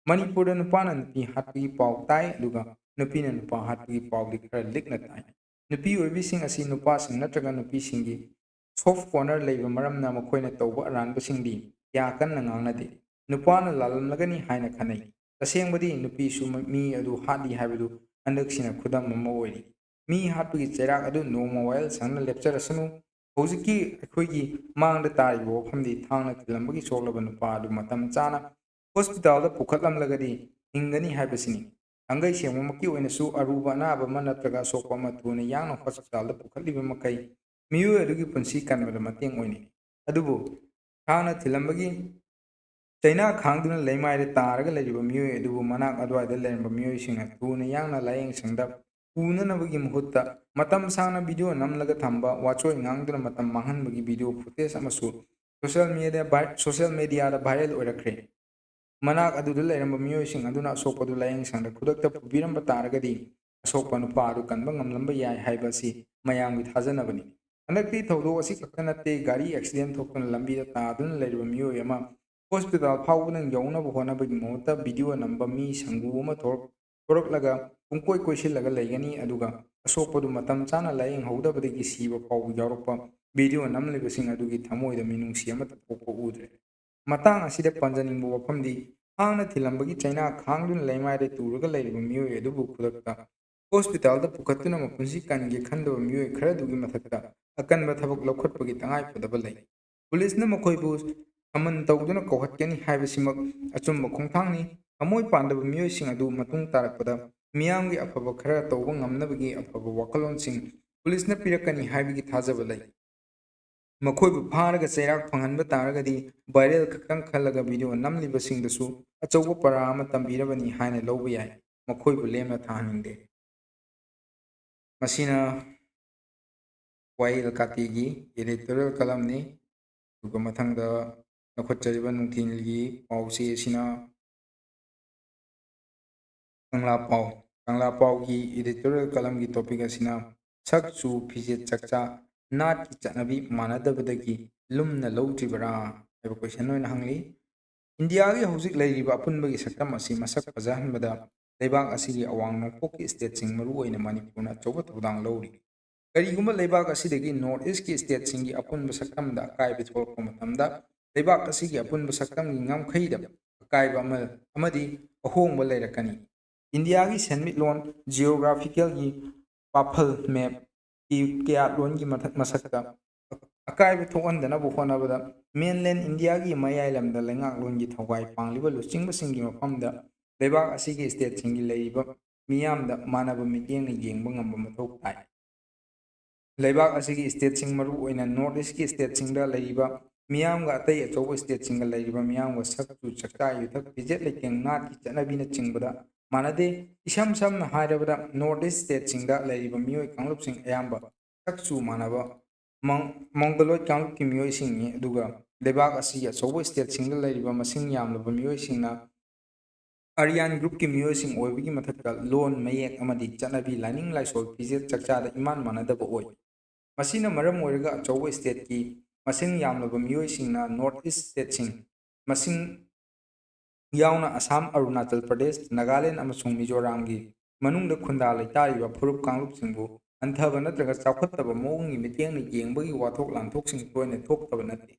ꯃꯅꯤꯄꯨꯔꯗ ꯅꯨꯄꯥꯅ ꯅꯨꯄꯤ ꯍꯥꯠꯄꯒꯤ ꯄꯥꯎ ꯇꯥꯏ, ꯑꯗꯨꯒ ꯅꯨꯄꯤꯅ ꯅꯨꯄꯥ ꯍꯥꯠꯄꯒꯤ ꯄꯥꯎꯗꯤ ꯈꯔ ꯂꯤꯛꯅ ꯇꯥꯏ꯫ ꯅꯨꯄꯤ ꯑꯣꯏꯕꯤꯁꯤꯡ ꯑꯁꯤ ꯅꯨꯄꯥꯁꯤꯡ ꯅꯠꯇ꯭ꯔꯒ ꯅꯨꯄꯤꯁꯤꯡꯒꯤ soft corner ꯂꯩꯕ ꯃꯔꯝꯅ ꯃꯈꯣꯏꯅ ꯇꯧꯕ ꯑꯔꯥꯟꯕꯁꯤꯡꯗꯤ ꯀꯌꯥ ꯀꯟꯅ ꯉꯥꯡꯅꯗꯦ꯫ ꯅꯨꯄꯥꯅ ꯂꯥꯜꯂꯝꯂꯒꯅꯤ ꯍꯥꯏꯅ ꯈꯟꯅꯩ꯫ ꯇꯁꯦꯡꯕꯗꯤ ꯅꯨꯄꯤꯁꯨ ꯃ-, ꯃꯤ ꯑꯗꯨ ꯍꯥꯠꯂꯤ ꯍꯥꯏꯕꯗꯨ ꯍꯟꯗꯛꯁꯤꯅ ꯈꯨꯗꯝ ꯑꯃ ꯑꯣꯏꯔꯤ꯫ ꯃꯤ ꯍꯥꯠꯄꯒꯤ ꯆꯩꯔꯥꯛ ꯑꯗꯨ ꯅꯣꯡꯃ ꯋꯥꯌꯦꯜ ꯁꯪꯅ ꯂꯦꯞꯆꯔꯁꯅꯨ꯫ ꯍꯧꯖꯤꯛꯀꯤ ꯑꯩꯈꯣꯏꯒꯤ ꯃꯥꯡꯗ ꯇꯥꯔꯤꯕ ꯋꯥꯐꯝꯗꯤ ꯊꯥꯡꯅ ꯊꯤꯜꯂꯝꯕꯒꯤ ꯁꯣꯛꯂꯕ ꯅꯨꯄꯥ ꯑꯗꯨ ꯃꯇꯝ ꯆꯥꯅ hospital ꯗ ꯄꯨꯈꯠꯂꯝꯂꯒꯗꯤ ꯍꯤꯡꯒꯅꯤ ꯍꯥꯏꯕꯁꯤꯅꯤ꯫ ꯊꯥꯡꯒꯩ ꯁꯦꯡꯕꯃꯛꯀꯤ ꯑꯣꯏꯅꯁꯨ ꯑꯔꯨꯕ ꯑꯅꯥꯕ ꯑꯃ ꯅꯠꯇ꯭ꯔꯒ ꯑꯁꯣꯛꯄ ꯑꯃ ꯊꯨꯅ ꯌꯥꯡꯅ hospital ꯗ ꯄꯨꯈꯠꯂꯤꯕ ꯃꯈꯩ ꯃꯤꯑꯣꯏ ꯑꯗꯨꯒꯤ ꯄꯨꯟꯁꯤ ꯀꯟꯕꯗ ꯃꯇꯦꯡ ꯑꯣꯏꯅꯩ꯫ ꯑꯗꯨꯕꯨ ꯈꯥꯡꯅ ꯊꯤꯜꯂꯝꯕꯒꯤ ꯆꯩꯅꯥ ꯈꯥꯡꯗꯨꯅ ꯂꯩꯃꯥꯏꯗ ꯇꯥꯔꯒ ꯂꯩꯔꯤꯕ ꯃꯤꯑꯣꯏ ꯑꯗꯨꯕꯨ ꯃꯅꯥꯛ ꯑꯗꯨꯋꯥꯏꯗ ꯂꯩꯔꯝꯕ ꯃꯤꯑꯣꯏꯁꯤꯡꯅ ꯊꯨꯅ ꯌꯥꯡꯅ ꯂꯥꯌꯦꯡ ꯁꯪꯗ ꯄꯨꯅꯅꯕꯒꯤ ꯃꯍꯨꯠꯇ ꯃꯇꯝ ꯁꯥꯡꯅ ꯚꯤꯗꯤꯑꯣ ꯅꯝꯂꯒ ꯊꯝꯕ, ꯋꯥꯆꯣꯏ ꯉꯥꯡꯗꯨꯅ ꯃꯇꯝ ꯃꯥꯡꯍꯟꯕꯒꯤ ꯚꯤꯗꯤꯑꯣ ꯐꯨꯇꯦꯖ ꯑꯃꯁꯨ ꯁꯣꯁꯤꯌꯦꯜ ꯃꯤꯗꯤꯌꯥꯗ ꯚꯥꯏ-, ꯁꯣꯁꯤꯌꯦꯜ ꯃꯤꯗꯤꯌꯥꯗ ꯚꯥꯏꯔꯦꯜ ꯑꯣꯏꯔꯛꯈ꯭ꯔꯦ꯫ ꯃꯅꯥꯛ ꯑꯗꯨꯗ ꯂꯩꯔꯝꯕ ꯃꯤꯑꯣꯏꯁꯤꯡ ꯑꯗꯨꯅ ꯑꯁꯣꯛꯄꯗꯨ ꯂꯥꯌꯦꯡ ꯁꯪꯗ ꯈꯨꯗꯛꯇ ꯄꯨꯕꯤꯔꯝꯕ ꯇꯥꯔꯒꯗꯤ, ꯑꯁꯣꯛꯄ ꯅꯨꯄꯥ ꯑꯗꯨ ꯀꯟꯕ ꯉꯝꯂꯝꯕ ꯌꯥꯏ ꯍꯥꯏꯕ ꯑꯁꯤ ꯃꯌꯥꯝꯒꯤ ꯊꯥꯖꯅꯕꯅꯤ꯫ ꯍꯟꯗꯛꯇꯤ ꯊꯧꯗꯣꯛ ꯑꯁꯤ ꯈꯛꯇ ꯅꯠꯇꯦ, ꯒꯥꯔꯤ ꯑꯦꯛꯁꯤꯗꯦꯟ ꯊꯣꯛꯇꯨꯅ ꯂꯝꯕꯤꯗ ꯇꯥꯗꯨꯅ ꯂꯩꯔꯤꯕ ꯃꯤꯑꯣꯏ ꯑꯃ ꯍꯣꯁꯄꯤꯇꯥꯜ ꯐꯥꯎꯕꯗꯪ ꯌꯧꯅꯕ ꯍꯣꯠꯅꯕꯒꯤ ꯃꯍꯨꯠꯇ ꯚꯤꯗꯤꯑꯣ ꯅꯝꯕ ꯃꯤ ꯁꯪꯒꯨ ꯑꯃ ꯊꯣꯔꯛ-, ꯊꯣꯔꯛꯂꯒ ꯄꯨꯡꯀꯣꯏ ꯀꯣꯏꯁꯤꯜꯂꯒ ꯂꯩꯒꯅꯤ, ꯑꯗꯨꯒ ꯑꯁꯣꯛꯄꯗꯨ ꯃꯇꯝ ꯆꯥꯅ ꯂꯥꯌꯦꯡꯍꯧꯗꯕꯗꯒꯤ ꯁꯤꯕ ꯐꯥꯎꯕ ꯌꯥꯎꯔꯛꯄ ꯚꯤꯗꯤꯑꯣ ꯅꯝꯂꯤꯕꯁꯤꯡ ꯑꯗꯨꯒꯤ ꯊꯃꯣꯏꯗ ꯃꯤꯅꯨꯡꯁꯤ ꯑꯃꯠꯇ ꯄꯣꯛꯄ ꯎꯗ꯭ꯔꯦ꯫ ꯃꯇꯥꯡ ꯑꯁꯤꯗ ꯄꯟꯖꯅꯤꯡꯕ ꯋꯥꯐꯝꯗꯤ, ꯈꯥꯡꯅ ꯊꯤꯜꯂꯝꯕꯒꯤ ꯆꯩꯅꯥ ꯈꯥꯡꯗꯨꯅ ꯂꯩꯃꯥꯏꯗ ꯇꯨꯔꯒ ꯂꯩꯔꯤꯕ ꯃꯤꯑꯣꯏ ꯑꯗꯨꯕꯨ ꯈꯨꯗꯛꯇ ꯍꯣꯁꯄꯤꯇꯥꯜꯗ ꯄꯨꯈꯠꯇꯨꯅ ꯃꯄꯨꯟꯁꯤ ꯀꯟꯒꯦ ꯈꯟꯗꯕ ꯃꯤꯑꯣꯏ ꯈꯔꯗꯨꯒꯤ ꯃꯊꯛꯇ ꯑꯀꯟꯕ ꯊꯕꯛ ꯂꯧꯈꯠꯄꯒꯤ ꯇꯉꯥꯏꯐꯗꯕ ꯂꯩ꯫ ꯄꯨꯂꯤꯁꯅ ꯃꯈꯣꯏꯕꯨ ꯁꯃꯟ ꯇꯧꯗꯨꯅ ꯀꯧꯈꯠꯀꯅꯤ ꯍꯥꯏꯕꯁꯤꯃꯛ ꯑꯆꯨꯝꯕ ꯈꯣꯡꯊꯥꯡꯅꯤ꯫ ꯊꯃꯣꯏ ꯄꯥꯟꯗꯕ ꯃꯤꯑꯣꯏꯁꯤꯡ ꯑꯗꯨ ꯃꯇꯨꯡ ꯇꯥꯔꯛꯄꯗ ꯃꯤꯌꯥꯝꯒꯤ ꯑꯐꯕ ꯈꯔ ꯇꯧꯕ ꯉꯝꯅꯕꯒꯤ ꯑꯐꯕ ꯋꯥꯈꯜꯂꯣꯟꯁꯤꯡ ꯄꯨꯂꯤꯁꯅ ꯄꯤꯔꯛꯀꯅꯤ ꯍꯥꯏꯕꯒꯤ ꯊꯥꯖꯕ ꯂꯩ꯫ ꯃꯈꯣꯏꯕꯨ ꯐꯥꯔꯒ ꯆꯩꯔꯥꯛ ꯐꯪꯍꯟꯕ ꯇꯥꯔꯒꯗꯤ viral ꯈꯛꯇꯪ ꯈꯜꯂꯒ ꯚꯤꯗꯤꯑꯣ ꯅꯝꯂꯤꯕꯁꯤꯡꯗꯁꯨ ꯑꯆꯧꯕ ꯄꯔꯥ ꯑꯃ ꯇꯝꯕꯤꯔꯕꯅꯤ ꯍꯥꯏꯅ ꯂꯧꯕ ꯌꯥꯏ꯫ ꯃꯈꯣꯏꯕꯨ ꯂꯦꯝꯅ ꯊꯥꯍꯟꯅꯤꯡꯗꯦ꯫ ꯃꯁꯤꯅ ꯋꯥꯌꯦꯜ ꯀꯥꯇꯤꯒꯤ editorial columnꯅꯤ꯫ ꯑꯗꯨꯒ ꯃꯊꯪꯗ ꯂꯧꯈꯠꯆꯔꯤꯕ ꯅꯨꯡꯊꯤꯜꯒꯤ ꯄꯥꯎꯆꯦ ꯑꯁꯤꯅ ꯀꯪꯂꯥ ꯄꯥꯎ꯫ ꯀꯪꯂꯥ ꯄꯥꯎꯒꯤ editorial columnꯒꯤ topic ꯑꯁꯤꯅ ꯁꯛ ꯆꯨ, ꯐꯤꯖꯦꯠ ꯆꯛꯆꯥ, ꯅꯥꯠꯀꯤ ꯆꯠꯅꯕꯤ ꯃꯥꯟꯅꯗꯕꯗꯒꯤ ꯂꯨꯝꯅ ꯂꯧꯗ꯭ꯔꯤꯕꯔꯥ ꯍꯥꯏꯕ question ꯑꯣꯏꯅ ꯍꯪꯂꯤ꯫ ꯏꯟꯗꯤꯌꯥꯒꯤ ꯍꯧꯖꯤꯛ ꯂꯩꯔꯤꯕ ꯑꯄꯨꯟꯕꯒꯤ ꯁꯛꯇꯝ ꯑꯁꯤ ꯃꯁꯛ ꯐꯖꯍꯟꯕꯗ ꯂꯩꯕꯥꯛ ꯑꯁꯤꯒꯤ ꯑꯋꯥꯡ ꯅꯣꯡꯄꯣꯛꯀꯤ stateꯁꯤꯡ, ꯃꯔꯨꯑꯣꯏꯅ ꯃꯅꯤꯄꯨꯔꯅ ꯑꯆꯧꯕ ꯊꯧꯗꯥꯡ ꯂꯧꯔꯤ꯫ ꯀꯔꯤꯒꯨꯝꯕ ꯂꯩꯕꯥꯛ ꯑꯁꯤꯗꯒꯤ North Eastꯀꯤ stateꯁꯤꯡꯒꯤ ꯑꯄꯨꯟꯕ ꯁꯛꯇꯝꯗ ꯑꯀꯥꯏꯕ ꯊꯣꯛꯂꯛꯄ ꯃꯇꯝꯗ, ꯂꯩꯕꯥꯛ ꯑꯁꯤꯒꯤ ꯑꯄꯨꯟꯕ ꯁꯛꯇꯝꯒꯤ ꯉꯝꯈꯩꯗ ꯑꯀꯥꯏꯕ ꯑꯃ ꯑꯃꯗꯤ ꯑꯍꯣꯡꯕ ꯂꯩꯔꯛꯀꯅꯤ꯫ ꯏꯟꯗꯤꯌꯥꯒꯤ ꯁꯦꯟꯃꯤꯠꯂꯣꯟ, geographicalꯒꯤ ꯄꯥꯐꯜ, mapꯀꯤ ꯀꯌꯥꯠꯂꯣꯟꯒꯤ ꯃꯊꯛ ꯃꯁꯛꯇ ꯑꯀꯥꯏꯕ ꯊꯣꯛꯍꯟꯗꯅꯕ ꯍꯣꯠꯅꯕꯗ, mainland ꯏꯟꯗꯤꯌꯥꯒꯤ ꯃꯌꯥꯏ ꯂꯝꯗ ꯂꯩꯉꯥꯛꯂꯣꯟꯒꯤ ꯊꯧꯒꯥꯏ ꯄꯥꯡꯂꯤꯕ ꯂꯨꯆꯤꯡꯕꯁꯤꯡꯒꯤ ꯃꯐꯝꯗ ꯂꯩꯕꯥꯛ ꯑꯁꯤꯒꯤ stateꯁꯤꯡꯒꯤ ꯂꯩꯔꯤꯕ ꯃꯤꯌꯥꯝꯗ ꯃꯥꯟꯅꯕ ꯃꯤꯠꯌꯦꯡꯅ ꯌꯦꯡꯕ ꯉꯝꯕ ꯃꯊꯧ ꯇꯥꯏ꯫ ꯂꯩꯕꯥꯛ ꯑꯁꯤꯒꯤ stateꯁꯤꯡ, ꯃꯔꯨꯑꯣꯏꯅ North Eastꯀꯤ stateꯁꯤꯡꯗ ꯂꯩꯔꯤꯕ ꯃꯤꯌꯥꯝꯒ ꯑꯇꯩ ꯑꯆꯧꯕ stateꯁꯤꯡꯒ ꯂꯩꯔꯤꯕ ꯃꯤꯌꯥꯝꯒ ꯁꯛ ꯆꯨ, ꯆꯥꯛꯆꯥ ꯌꯨꯊꯛ, ꯐꯤꯖꯦꯠ ꯂꯩꯇꯦꯡ, ꯅꯥꯠꯀꯤ ꯆꯠꯅꯕꯤꯅꯆꯤꯡꯕꯗ ꯃꯥꯟꯅꯗꯦ꯫ ꯏꯁꯝ ꯁꯝꯅ ꯍꯥꯏꯔꯕꯗ, North East stateꯁꯤꯡꯗ ꯂꯩꯔꯤꯕ ꯃꯤꯑꯣꯏ ꯀꯥꯡꯂꯨꯞꯁꯤꯡ ꯑꯌꯥꯝꯕ ꯁꯛ ꯆꯨ ꯃꯥꯟꯅꯕ Mon-, Mongoloid ꯀꯥꯡꯂꯨꯞꯀꯤ ꯃꯤꯑꯣꯏꯁꯤꯡꯅꯤ, ꯑꯗꯨꯒ ꯂꯩꯕꯥꯛ ꯑꯁꯤꯒꯤ ꯑꯆꯧꯕ stateꯁꯤꯡꯗ ꯂꯩꯔꯤꯕ ꯃꯁꯤꯡ ꯌꯥꯝꯂꯕ ꯃꯤꯑꯣꯏꯁꯤꯡꯅ Aryan groupꯀꯤ ꯃꯤꯑꯣꯏꯁꯤꯡ ꯑꯣꯏꯕꯒꯤ ꯃꯊꯛꯇ ꯂꯣꯟ, ꯃꯌꯦꯛ ꯑꯃꯗꯤ ꯆꯠꯅꯕꯤ, ꯂꯥꯏꯅꯤꯡ, ꯂꯥꯏꯁꯣꯜ, ꯐꯤꯖꯦꯠ, ꯆꯥꯛꯆꯥꯗ ꯏꯃꯥꯟ ꯃꯥꯟꯅꯗꯕ ꯑꯣꯏ꯫ ꯃꯁꯤꯅ ꯃꯔꯝ ꯑꯣꯏꯔꯒ ꯑꯆꯧꯕ stateꯀꯤ ꯃꯁꯤꯡ ꯌꯥꯝꯂꯕ ꯃꯤꯑꯣꯏꯁꯤꯡꯅ North East stateꯁꯤꯡ, ꯃꯁꯤꯡ ꯌꯥꯎꯅ ꯑꯁꯥꯝ, ꯑꯔꯨꯅꯥꯆꯜ ꯄ꯭ꯔꯗꯦꯁ, ꯅꯥꯒꯥꯂꯦꯟ ꯑꯃꯁꯨꯡ ꯃꯤꯖꯣꯔꯥꯝꯒꯤ ꯃꯅꯨꯡꯗ ꯈꯨꯟꯗꯥ ꯂꯩꯇꯥꯔꯤꯕ ꯐꯨꯔꯨꯞ ꯀꯥꯡꯂꯨꯞꯁꯤꯡꯕꯨ ꯍꯟꯊꯕ ꯅꯠꯇ꯭ꯔꯒ ꯆꯥꯎꯈꯠꯇꯕ ꯃꯑꯣꯡꯒꯤ ꯃꯤꯠꯌꯦꯡꯅ ꯌꯦꯡꯕꯒꯤ ꯋꯥꯊꯣꯛ ꯂꯥꯟꯊꯣꯛꯁꯤꯡ ꯇꯣꯏꯅ ꯊꯣꯛꯇꯕ ꯅꯠꯇꯦ꯫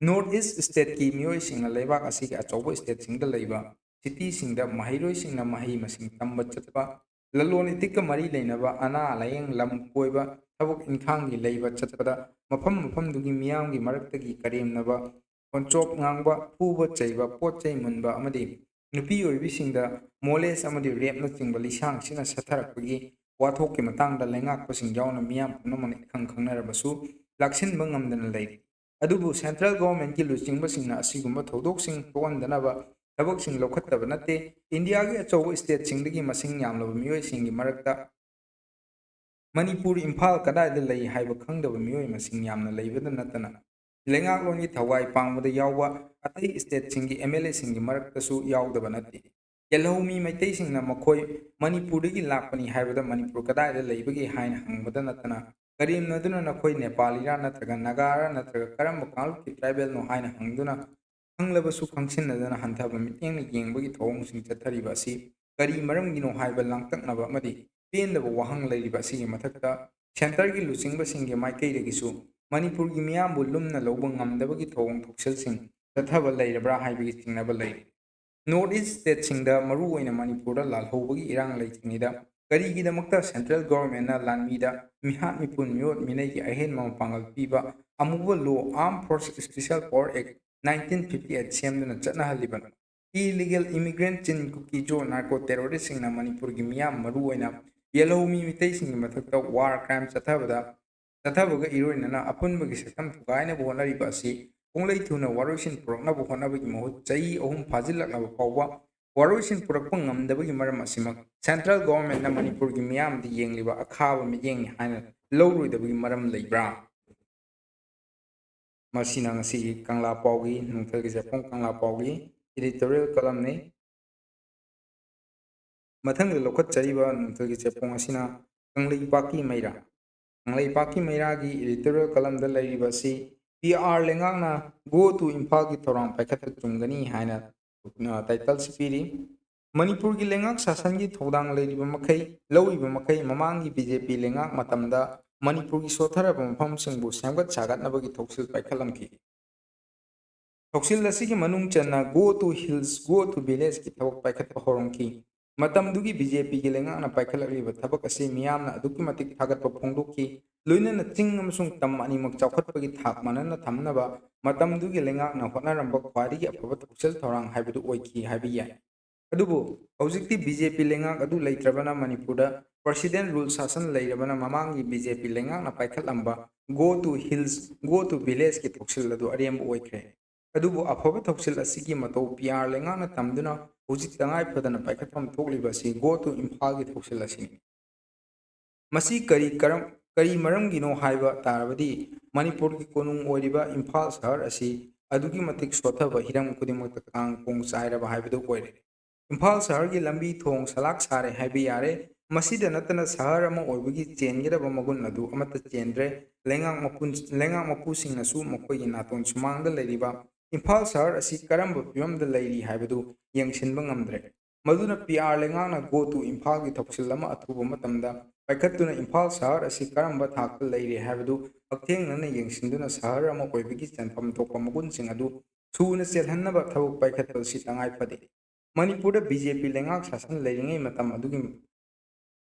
North East stateꯀꯤ ꯃꯤꯑꯣꯏꯁꯤꯡꯅ ꯂꯩꯕꯥꯛ ꯑꯁꯤꯒꯤ ꯑꯆꯧꯕ stateꯁꯤꯡꯗ ꯂꯩꯕ cityꯁꯤꯡꯗ ꯃꯍꯩꯔꯣꯏꯁꯤꯡꯅ ꯃꯍꯩ ꯃꯁꯤꯡ ꯇꯝꯕ ꯆꯠꯄ, ꯂꯂꯣꯟ ꯏꯇꯤꯛꯀ ꯃꯔꯤ ꯂꯩꯅꯕ, ꯑꯅꯥ ꯂꯥꯌꯦꯡ, ꯂꯝ ꯀꯣꯏꯕ, ꯊꯕꯛ ꯏꯪꯈꯥꯡꯒꯤ ꯂꯩꯕ ꯆꯠꯄꯗ ꯃꯐꯝ ꯃꯐꯝꯗꯨꯒꯤ ꯃꯤꯌꯥꯝꯒꯤ ꯃꯔꯛꯇꯒꯤ ꯀꯔꯦꯝꯅꯕ, ꯈꯣꯟꯆꯣꯞ ꯉꯥꯡꯕ, ꯐꯨꯕ ꯆꯩꯕ, ꯄꯣꯠ ꯆꯩ ꯃꯨꯟꯕ ꯑꯃꯗꯤ ꯅꯨꯄꯤ ꯑꯣꯏꯕꯤꯁꯤꯡꯗ molest ꯑꯃꯗꯤ rapeꯅꯆꯤꯡꯕ ꯂꯤꯁꯥꯡꯁꯤꯠꯅ ꯁꯦꯠꯊꯔꯛꯄꯒꯤ ꯋꯥꯊꯣꯛꯀꯤ ꯃꯇꯥꯡꯗ ꯂꯩꯉꯥꯛꯄꯁꯤꯡ ꯌꯥꯎꯅ ꯃꯤꯌꯥꯝ ꯄꯨꯝꯅꯃꯛꯅ ꯏꯈꯪ ꯈꯪꯅꯔꯕꯁꯨ ꯂꯥꯛꯁꯤꯟꯕ ꯉꯝꯗꯅ ꯂꯩꯔꯤ꯫ ꯑꯗꯨꯕꯨ central governmentꯀꯤ ꯂꯨꯆꯤꯡꯕꯁꯤꯡꯅ ꯑꯁꯤꯒꯨꯝꯕ ꯊꯧꯗꯣꯛꯁꯤꯡ ꯊꯣꯛꯍꯟꯗꯅꯕ ꯊꯕꯛꯁꯤꯡ ꯂꯧꯈꯠꯇꯕ ꯅꯠꯇꯦ꯫ ꯏꯟꯗꯤꯌꯥꯒꯤ ꯑꯆꯧꯕ stateꯁꯤꯡꯗꯒꯤ ꯃꯁꯤꯡ ꯌꯥꯝꯂꯕ ꯃꯤꯑꯣꯏꯁꯤꯡꯒꯤ ꯃꯔꯛꯇ ꯃꯅꯤꯄꯨꯔ, ꯏꯝꯐꯥꯜ ꯀꯗꯥꯏꯗ ꯂꯩ ꯍꯥꯏꯕ ꯈꯪꯗꯕ ꯃꯤꯑꯣꯏ ꯃꯁꯤꯡ ꯌꯥꯝꯅ ꯂꯩꯕꯗ ꯅꯠꯇꯅ, ꯂꯩꯉꯥꯛꯂꯣꯟꯒꯤ ꯊꯋꯥꯏ ꯄꯥꯡꯕꯗ ꯌꯥꯎꯕ ꯑꯇꯩ stateꯁꯤꯡꯒꯤ MLAꯁꯤꯡꯒꯤ ꯃꯔꯛꯇꯁꯨ ꯌꯥꯎꯗꯕ ꯅꯠꯇꯦ꯫ ꯌꯦꯜꯍꯧꯃꯤ ꯃꯩꯇꯩꯁꯤꯡꯅ ꯃꯈꯣꯏ ꯃꯅꯤꯄꯨꯔꯗꯒꯤ ꯂꯥꯛꯄꯅꯤ ꯍꯥꯏꯕꯗ ꯃꯅꯤꯄꯨꯔ ꯀꯗꯥꯏꯗ ꯂꯩꯕꯒꯦ ꯍꯥꯏꯅ ꯍꯪꯕꯗ ꯅꯠꯇꯅ, ꯀꯔꯦꯝꯅꯗꯨꯅ ꯅꯈꯣꯏ ꯅꯦꯄꯥꯂꯤꯔꯥ ꯅꯠꯇ꯭ꯔꯒ ꯅꯥꯒꯥꯔꯥ ꯅꯠꯇ꯭ꯔꯒ ꯀꯔꯝꯕ ꯀꯥꯡꯂꯨꯞꯀꯤ tribalꯅꯣ ꯍꯥꯏꯅ ꯍꯪꯗꯨꯅ ꯈꯪꯂꯕꯁꯨ ꯈꯪꯁꯤꯟꯅꯗꯅ ꯍꯟꯊꯕ ꯃꯤꯠꯌꯦꯡꯅ ꯌꯦꯡꯕꯒꯤ ꯊꯧꯑꯣꯡꯁꯤꯡ ꯆꯠꯊꯔꯤꯕ ꯑꯁꯤ ꯀꯔꯤ ꯃꯔꯝꯒꯤꯅꯣ ꯍꯥꯏꯕ ꯂꯥꯡꯇꯛꯅꯕ ꯑꯃꯗꯤ ꯄꯦꯟꯗꯕ ꯋꯥꯍꯪ ꯂꯩꯔꯤꯕ ꯑꯁꯤꯒꯤ ꯃꯊꯛꯇ, centreꯒꯤ ꯂꯨꯆꯤꯡꯕꯁꯤꯡꯒꯤ ꯃꯥꯏꯀꯩꯗꯒꯤꯁꯨ ꯃꯅꯤꯄꯨꯔꯒꯤ ꯃꯤꯌꯥꯝꯕꯨ ꯂꯨꯝꯅ ꯂꯧꯕ ꯉꯝꯗꯕꯒꯤ ꯊꯧꯑꯣꯡ ꯊꯣꯛꯁꯤꯜꯁꯤꯡ ꯆꯠꯊꯕ ꯂꯩꯔꯕ꯭ꯔꯥ ꯍꯥꯏꯕꯒꯤ ꯆꯤꯡꯅꯕ ꯂꯩꯔꯤ꯫ North East stateꯁꯤꯡꯗ, ꯃꯔꯨꯑꯣꯏꯅ ꯃꯅꯤꯄꯨꯔꯗ ꯂꯥꯜꯍꯧꯕꯒꯤ ꯏꯔꯥꯡ ꯂꯩꯇ꯭ꯔꯤꯉꯩꯗ ꯀꯔꯤꯒꯤꯗꯃꯛꯇ central governmentꯅ ꯂꯥꯟꯃꯤꯗ ꯃꯤꯍꯥꯠ ꯃꯤꯄꯨꯟ, ꯃꯤꯑꯣꯠ ꯃꯤꯅꯩꯒꯤ ꯑꯍꯦꯟꯕ ꯃꯄꯥꯡꯒꯜ ꯄꯤꯕ ꯑꯃꯨꯕ law, Armed Forces Special Power Act nineteen fifty eight ꯁꯦꯝꯗꯨꯅ ꯆꯠꯅꯍꯜꯂꯤꯕꯅꯣ? Illegal immigrant, ꯆꯤꯟ, ꯀꯨꯀꯤ, ꯖꯣ, narco terroristꯁꯤꯡꯅ ꯃꯅꯤꯄꯨꯔꯒꯤ ꯃꯤꯌꯥꯝ, ꯃꯔꯨꯑꯣꯏꯅ ꯌꯦꯜꯍꯧꯃꯤ ꯃꯤꯇꯩꯁꯤꯡꯒꯤ ꯃꯊꯛꯇ war crime ꯆꯠꯊꯕꯗ ꯆꯠꯊꯕꯒ ꯏꯔꯣꯏꯅꯅ ꯑꯄꯨꯟꯕꯒꯤ ꯁꯛꯇꯝ ꯊꯨꯒꯥꯏꯅꯕ ꯍꯣꯠꯅꯔꯤꯕ ꯑꯁꯤ ꯄꯨꯡꯂꯩ ꯊꯨꯅ ꯋꯥꯔꯣꯏꯁꯤꯟ ꯄꯨꯔꯛꯅꯕ ꯍꯣꯠꯅꯕꯒꯤ ꯃꯍꯨꯠ ꯆꯍꯤ ꯑꯍꯨꯝ ꯐꯥꯖꯤꯜꯂꯛꯂꯕ ꯐꯥꯎꯕ ꯋꯥꯔꯣꯏꯁꯤꯟ ꯄꯨꯔꯛꯄ ꯉꯝꯗꯕꯒꯤ ꯃꯔꯝ ꯑꯁꯤꯃꯛ central governmentꯅ ꯃꯅꯤꯄꯨꯔꯒꯤ ꯃꯤꯌꯥꯝꯗ ꯌꯦꯡꯂꯤꯕ ꯑꯈꯥꯕ ꯃꯤꯠꯌꯦꯡꯅꯤ ꯍꯥꯏꯅ ꯂꯧꯔꯣꯏꯗꯕꯒꯤ ꯃꯔꯝ ꯂꯩꯕ꯭ꯔꯥ? ꯃꯁꯤꯅ ꯉꯁꯤꯒꯤ ꯀꯪꯂꯥ ꯄꯥꯎꯒꯤ ꯅꯨꯡꯊꯤꯜꯒꯤ ꯆꯦꯐꯣꯡ ꯀꯪꯂꯥ ꯄꯥꯎꯒꯤ editorial columnꯅꯤ꯫ ꯃꯊꯪꯗ ꯂꯧꯈꯠꯆꯔꯤꯕ ꯅꯨꯡꯊꯤꯜꯒꯤ ꯆꯦꯐꯣꯡ ꯑꯁꯤꯅ ꯀꯪꯂꯩꯄꯥꯛꯀꯤ ꯃꯩꯔꯥ꯫ ꯀꯪꯂꯩꯄꯥꯛꯀꯤ ꯃꯩꯔꯥꯒꯤ editorial columnꯗ ꯂꯩꯔꯤꯕ ꯑꯁꯤ "ꯄꯤ ꯑꯥꯔ ꯂꯩꯉꯥꯛꯅ Go to ꯏꯝꯐꯥꯜꯒꯤ ꯊꯧꯔꯥꯡ ꯄꯥꯏꯈꯠꯄ ꯆꯨꯝꯒꯅꯤ" ꯍꯥꯏꯅ, ꯑ, titleꯁꯤ ꯄꯤꯔꯤ꯫ ꯃꯅꯤꯄꯨꯔꯒꯤ ꯂꯩꯉꯥꯛ ꯁꯥꯁꯟꯒꯤ ꯊꯧꯗꯥꯡ ꯂꯩꯔꯤꯕ ꯃꯈꯩ, ꯂꯧꯔꯤꯕ ꯃꯈꯩ ꯃꯃꯥꯡꯒꯤ ꯕꯤ ꯖꯦ ꯄꯤ ꯂꯩꯉꯥꯛ ꯃꯇꯝꯗ ꯃꯅꯤꯄꯨꯔꯒꯤ ꯁꯣꯠꯊꯔꯕ ꯃꯐꯝꯁꯤꯡꯕꯨ ꯁꯦꯝꯒꯠ ꯁꯥꯒꯠꯅꯕꯒꯤ ꯊꯧꯁꯤꯜ ꯄꯥꯏꯈꯠꯂꯝꯈꯤ꯫ ꯊꯧꯁꯤꯜ ꯑꯁꯤꯒꯤ ꯃꯅꯨꯡ ꯆꯟꯅ Go to Hills, Go to Villageꯀꯤ ꯊꯕꯛ ꯄꯥꯏꯈꯠꯄ ꯍꯧꯔꯝꯈꯤ꯫ ꯃꯇꯝꯗꯨꯒꯤ ꯕꯤ ꯖꯦ ꯄꯤꯒꯤ ꯂꯩꯉꯥꯛꯅ ꯄꯥꯏꯈꯠꯂꯛꯂꯤꯕ ꯊꯕꯛ ꯑꯁꯤ ꯃꯤꯌꯥꯝꯅ ꯑꯗꯨꯛꯀꯤ ꯃꯇꯤꯛ ꯊꯥꯒꯠꯄ ꯐꯣꯡꯗꯣꯛꯈꯤ, ꯂꯣꯏꯅꯅ ꯆꯤꯡ ꯑꯃꯁꯨꯡ ꯇꯝ ꯑꯅꯤꯃꯛ ꯆꯥꯎꯈꯠꯄꯒꯤ ꯊꯥꯛ ꯃꯥꯟꯅꯅ ꯊꯝꯅꯕ ꯃꯇꯝꯗꯨꯒꯤ ꯂꯩꯉꯥꯛꯅ ꯍꯣꯠꯅꯔꯝꯕ ꯈ꯭ꯋꯥꯏꯗꯒꯤ ꯑꯐꯕ ꯊꯧꯁꯤꯜ ꯊꯧꯔꯥꯡ ꯍꯥꯏꯕꯗꯨ ꯑꯣꯏꯈꯤ ꯍꯥꯏꯕ ꯌꯥꯏ꯫ ꯑꯗꯨꯕꯨ ꯍꯧꯖꯤꯛꯇꯤ ꯕꯤ ꯖꯦ ꯄꯤ ꯂꯩꯉꯥꯛ ꯑꯗꯨ ꯂꯩꯇ꯭ꯔꯕꯅ ꯃꯅꯤꯄꯨꯔꯗ President Rule ꯁꯥꯁꯟ ꯂꯩꯔꯕꯅ ꯃꯃꯥꯡꯒꯤ ꯕꯤ ꯖꯦ ꯄꯤ ꯂꯩꯉꯥꯛꯅ ꯄꯥꯏꯈꯠꯂꯝꯕ Go to Hills, Go to Villageꯀꯤ ꯊꯧꯁꯤꯜ ꯑꯗꯨ ꯑꯔꯦꯝꯕ ꯑꯣꯏꯈ꯭ꯔꯦ꯫ ꯑꯗꯨꯕꯨ ꯑꯐꯕ ꯊꯧꯁꯤꯜ ꯑꯁꯤꯒꯤ ꯃꯇꯧ ꯄꯤ ꯑꯥꯔ ꯂꯩꯉꯥꯛꯅ ꯇꯝꯗꯨꯅ ꯍꯧꯖꯤꯛ ꯇꯉꯥꯏ ꯐꯗꯅ ꯄꯥꯏꯈꯠꯐꯝ ꯊꯣꯛꯂꯤꯕ ꯑꯁꯤ Go to ꯏꯝꯐꯥꯜꯒꯤ ꯊꯧꯁꯤꯜ ꯑꯁꯤꯅꯤ꯫ ꯃꯁꯤ ꯀꯔꯤ ꯀꯔꯝ-, ꯀꯔꯤ ꯃꯔꯝꯒꯤꯅꯣ ꯍꯥꯏꯕ ꯇꯥꯔꯕꯗꯤ, ꯃꯅꯤꯄꯨꯔꯒꯤ ꯀꯣꯅꯨꯡ ꯑꯣꯏꯔꯤꯕ ꯏꯝꯐꯥꯜ ꯁꯍꯔ ꯑꯁꯤ ꯑꯗꯨꯛꯀꯤ ꯃꯇꯤꯛ ꯁꯣꯠꯊꯕ ꯍꯤꯔꯝ ꯈꯨꯗꯤꯡꯃꯛꯇ ꯀꯥꯡ ꯈꯣꯡ ꯆꯥꯏꯔꯕ ꯍꯥꯏꯕꯗꯨ ꯑꯣꯏꯔꯦ꯫ ꯏꯝꯐꯥꯜ ꯁꯍꯔꯒꯤ ꯂꯝꯕꯤ ꯊꯣꯡ ꯁꯂꯥꯛ ꯁꯥꯔꯦ ꯍꯥꯏꯕ ꯌꯥꯔꯦ꯫ ꯃꯁꯤꯗ ꯅꯠꯇꯅ ꯁꯍꯔ ꯑꯃ ꯑꯣꯏꯕꯒꯤ ꯆꯦꯟꯒꯗꯕ ꯃꯒꯨꯟ ꯑꯗꯨ ꯑꯃꯠꯇ ꯆꯦꯟꯗ꯭ꯔꯦ꯫ ꯂꯩꯉꯥꯛ ꯃꯄꯨꯟ-, ꯂꯩꯉꯥꯛ ꯃꯄꯨꯁꯤꯡꯅꯁꯨ ꯃꯈꯣꯏꯒꯤ ꯅꯥꯇꯣꯟ ꯁꯨꯃꯥꯡꯗ ꯂꯩꯔꯤꯕ ꯏꯝꯐꯥꯜ ꯁꯍꯔ ꯑꯁꯤ ꯀꯔꯝꯕ ꯐꯤꯕꯝꯗ ꯂꯩꯔꯤ ꯍꯥꯏꯕꯗꯨ ꯌꯦꯡꯁꯤꯟꯕ ꯉꯝꯗ꯭ꯔꯦ꯫ ꯃꯗꯨꯅ ꯄꯤ ꯑꯥꯔ ꯂꯩꯉꯥꯛꯅ Go to ꯏꯝꯐꯥꯜꯒꯤ ꯊꯧꯁꯤꯜ ꯑꯃ ꯑꯊꯨꯕ ꯃꯇꯝꯗ ꯄꯥꯏꯈꯠꯇꯨꯅ ꯏꯝꯐꯥꯜ ꯁꯍꯔ ꯑꯁꯤ ꯀꯔꯝꯕ ꯊꯥꯛꯇ ꯂꯩꯔꯤ ꯍꯥꯏꯕꯗꯨ ꯍꯛꯊꯦꯡꯅꯅ ꯌꯦꯡꯁꯤꯟꯗꯨꯅ ꯁꯍꯔ ꯑꯃ ꯑꯣꯏꯕꯒꯤ ꯆꯟꯐꯝ ꯊꯣꯛꯄ ꯃꯒꯨꯟꯁꯤꯡ ꯑꯗꯨ ꯊꯨꯅ ꯆꯦꯜꯍꯟꯅꯕ ꯊꯕꯛ ꯄꯥꯏꯈꯠꯄ ꯑꯁꯤ ꯇꯉꯥꯏ ꯐꯗꯦ꯫ ꯃꯅꯤꯄꯨꯔꯗ ꯕꯤ ꯖꯦ ꯄꯤ ꯂꯩꯉꯥꯛ ꯁꯥꯁꯟ ꯂꯩꯔꯤꯉꯩ ꯃꯇꯝ ꯑꯗꯨꯒꯤ,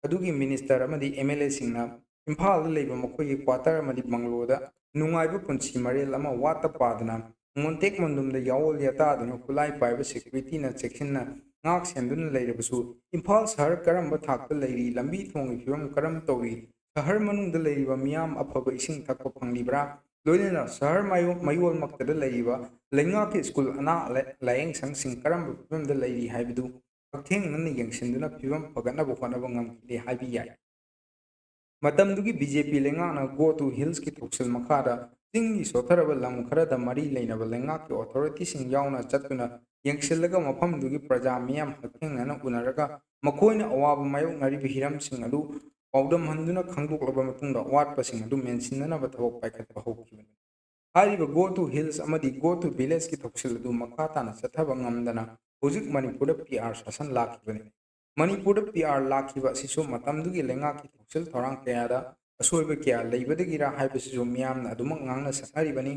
ꯑꯗꯨꯒꯤ minister ꯑꯃꯗꯤ ꯑꯦꯝ ꯑꯦꯜ ꯑꯦꯁꯤꯡꯅ ꯏꯝꯐꯥꯜꯗ ꯂꯩꯕ ꯃꯈꯣꯏꯒꯤ quarter ꯑꯃꯗꯤ bungalow ꯗ ꯅꯨꯡꯉꯥꯏꯕ ꯄꯨꯟꯁꯤ ꯃꯔꯦꯜ ꯑꯃ ꯋꯥꯠꯇ ꯄꯥꯗꯅ ꯃꯣꯟꯇꯦꯛ ꯃꯟꯗꯨꯝꯗ ꯌꯥꯑꯣꯜ ꯌꯥꯇꯥꯗꯨꯅ ꯈꯨꯠꯂꯥꯏ ꯄꯥꯏꯕ security ꯅ ꯆꯦꯛꯁꯤꯟꯅ ꯉꯥꯛ ꯁꯦꯟꯗꯨꯅ ꯂꯩꯔꯕꯁꯨ, ꯏꯝꯐꯥꯜ ꯁꯍꯔ ꯀꯔꯝꯕ ꯊꯥꯛꯇ ꯂꯩꯔꯤ, ꯂꯝꯕꯤ ꯊꯣꯡꯒꯤ ꯐꯤꯕꯝ ꯀꯔꯝ ꯇꯧꯔꯤ, ꯁꯍꯔ ꯃꯅꯨꯡꯗ ꯂꯩꯔꯤꯕ ꯃꯤꯌꯥꯝ ꯑꯐꯕ ꯏꯁꯤꯡ ꯊꯛꯄ ꯐꯪꯂꯤꯕ꯭ꯔꯥ? ꯂꯣꯏꯅꯅ ꯁꯍꯔ ꯃꯌꯣ-, ꯃꯌꯣꯜꯃꯛꯇꯗ ꯂꯩꯔꯤꯕ ꯂꯩꯉꯥꯛꯀꯤ ꯁ꯭ꯀꯨꯜ ꯑꯅꯥ ꯂꯥ-, ꯂꯥꯌꯦꯡꯁꯪꯁꯤꯡ ꯀꯔꯝꯕ ꯐꯤꯕꯝꯗ ꯂꯩꯔꯤ ꯍꯥꯏꯕꯗꯨ ꯍꯛꯊꯦꯡꯅꯅ ꯌꯦꯡꯁꯤꯟꯗꯨꯅ ꯐꯤꯕꯝ ꯐꯒꯠꯅꯕ ꯍꯣꯠꯅꯕ ꯉꯝꯈꯤꯗꯦ ꯍꯥꯏꯕ ꯌꯥꯏ꯫ ꯃꯇꯝꯗꯨꯒꯤ ꯕꯤ ꯖꯦ ꯄꯤ ꯂꯩꯉꯥꯛꯅ Go to Hillsꯀꯤ ꯊꯧꯁꯤꯜ ꯃꯈꯥꯗ ꯆꯤꯡꯒꯤ ꯁꯣꯠꯊꯔꯕ ꯂꯝ ꯈꯔꯗ ꯃꯔꯤ ꯂꯩꯅꯕ ꯂꯩꯉꯥꯛꯀꯤ authorityꯁꯤꯡ ꯌꯥꯎꯅ ꯆꯠꯇꯨꯅ ꯌꯦꯡꯁꯤꯜꯂꯒ ꯃꯐꯝꯗꯨꯒꯤ ꯄ꯭ꯔꯖꯥ ꯃꯤꯌꯥꯝ ꯍꯛꯊꯦꯡꯅꯅ ꯎꯅꯔꯒ ꯃꯈꯣꯏꯅ ꯑꯋꯥꯕ ꯃꯥꯌꯣꯛꯅꯔꯤꯕ ꯍꯤꯔꯝꯁꯤꯡ ꯑꯗꯨ ꯄꯥꯎꯗꯝꯍꯟꯗꯨꯅ ꯈꯪꯗꯣꯛꯂꯕ ꯃꯇꯨꯡꯗ ꯑꯋꯥꯠꯄꯁꯤꯡ ꯑꯗꯨ ꯃꯦꯟꯁꯤꯟꯅꯅꯕ ꯊꯕꯛ ꯄꯥꯏꯈꯠꯄ ꯍꯧꯈꯤꯕꯅꯤ꯫ ꯍꯥꯏꯔꯤꯕ Go to Hills ꯑꯃꯗꯤ Go to Villageꯀꯤ ꯊꯧꯁꯤꯜ ꯑꯗꯨ ꯃꯈꯥ ꯇꯥꯅ ꯆꯠꯊꯕ ꯉꯝꯗꯅ ꯍꯧꯖꯤꯛ ꯃꯅꯤꯄꯨꯔꯗ ꯄꯤ ꯑꯥꯔ ꯁꯥꯁꯟ ꯂꯥꯛꯈꯤꯕꯅꯤ꯫ ꯃꯅꯤꯄꯨꯔꯗ ꯄꯤ ꯑꯥꯔ ꯂꯥꯛꯈꯤꯕ ꯑꯁꯤꯁꯨ ꯃꯇꯝꯗꯨꯒꯤ ꯂꯩꯉꯥꯛꯀꯤ ꯊꯧꯁꯤꯜ ꯊꯧꯔꯥꯡ ꯀꯌꯥꯗ ꯑꯁꯣꯏꯕ ꯀꯌꯥ ꯂꯩꯕꯗꯒꯤꯔꯥ ꯍꯥꯏꯕꯁꯤꯁꯨ ꯃꯤꯌꯥꯝꯅ ꯑꯗꯨꯃꯛ ꯉꯥꯡꯅ ꯁꯛꯅꯔꯤꯕꯅꯤ꯫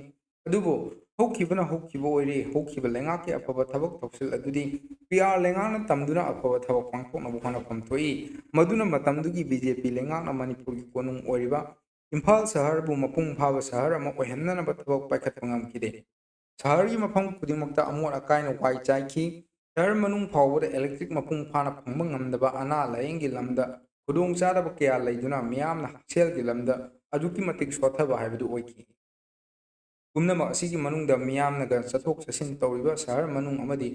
ꯑꯗꯨꯕꯨ ꯍꯧꯈꯤꯕꯅ ꯍꯧꯈꯤꯕ ꯑꯣꯏꯔꯦ, ꯍꯧꯈꯤꯕ ꯂꯩꯉꯥꯛꯀꯤ ꯑꯐꯕ ꯊꯕꯛ ꯊꯧꯁꯤꯜ ꯑꯗꯨꯗꯤ ꯄꯤ ꯑꯥꯔ ꯂꯩꯉꯥꯛꯅ ꯇꯝꯗꯨꯅ ꯑꯐꯕ ꯊꯕꯛ ꯄꯥꯡꯊꯣꯛꯅꯕ ꯍꯣꯠꯅꯐꯝ ꯊꯣꯛꯏ꯫ ꯃꯗꯨꯅ ꯃꯇꯝꯗꯨꯒꯤ ꯕꯤ ꯖꯦ ꯄꯤ ꯂꯩꯉꯥꯛꯅ ꯃꯅꯤꯄꯨꯔꯒꯤ ꯀꯣꯅꯨꯡ ꯑꯣꯏꯔꯤꯕ ꯏꯝꯐꯥꯜ ꯁꯍꯔꯕꯨ ꯃꯄꯨꯡ ꯐꯥꯕ ꯁꯍꯔ ꯑꯃ ꯑꯣꯏꯍꯟꯅꯅꯕ ꯊꯕꯛ ꯄꯥꯏꯈꯠꯄ ꯉꯝꯈꯤꯗꯦ꯫ ꯁꯍꯔꯒꯤ ꯃꯐꯝ ꯈꯨꯗꯤꯡꯃꯛꯇ ꯑꯃꯣꯠ ꯑꯀꯥꯏꯅ ꯋꯥꯏ ꯆꯥꯏꯈꯤ꯫ ꯁꯍꯔ ꯃꯅꯨꯡ ꯐꯥꯎꯕꯗ electric ꯃꯄꯨꯡ ꯐꯥꯅ ꯐꯪꯕ ꯉꯝꯗꯕ, ꯑꯅꯥ ꯂꯥꯌꯦꯡꯒꯤ ꯂꯝꯗ ꯈꯨꯗꯣꯡꯆꯥꯗꯕ ꯀꯌꯥ ꯂꯩꯗꯨꯅ ꯃꯤꯌꯥꯝꯅ ꯍꯛꯁꯦꯜꯒꯤ ꯂꯝꯗ ꯑꯗꯨꯛꯀꯤ ꯃꯇꯤꯛ ꯁꯣꯠꯊꯕ ꯍꯥꯏꯕꯗꯨ ꯑꯣꯏꯈꯤ꯫ ꯄꯨꯝꯅꯃꯛ ꯑꯁꯤꯒꯤ ꯃꯅꯨꯡꯗ ꯃꯤꯌꯥꯝꯅꯒ ꯆꯠꯊꯣꯛ ꯆꯠꯁꯤꯟ ꯇꯧꯔꯤꯕ ꯁꯍꯔ ꯃꯅꯨꯡ ꯑꯃꯗꯤ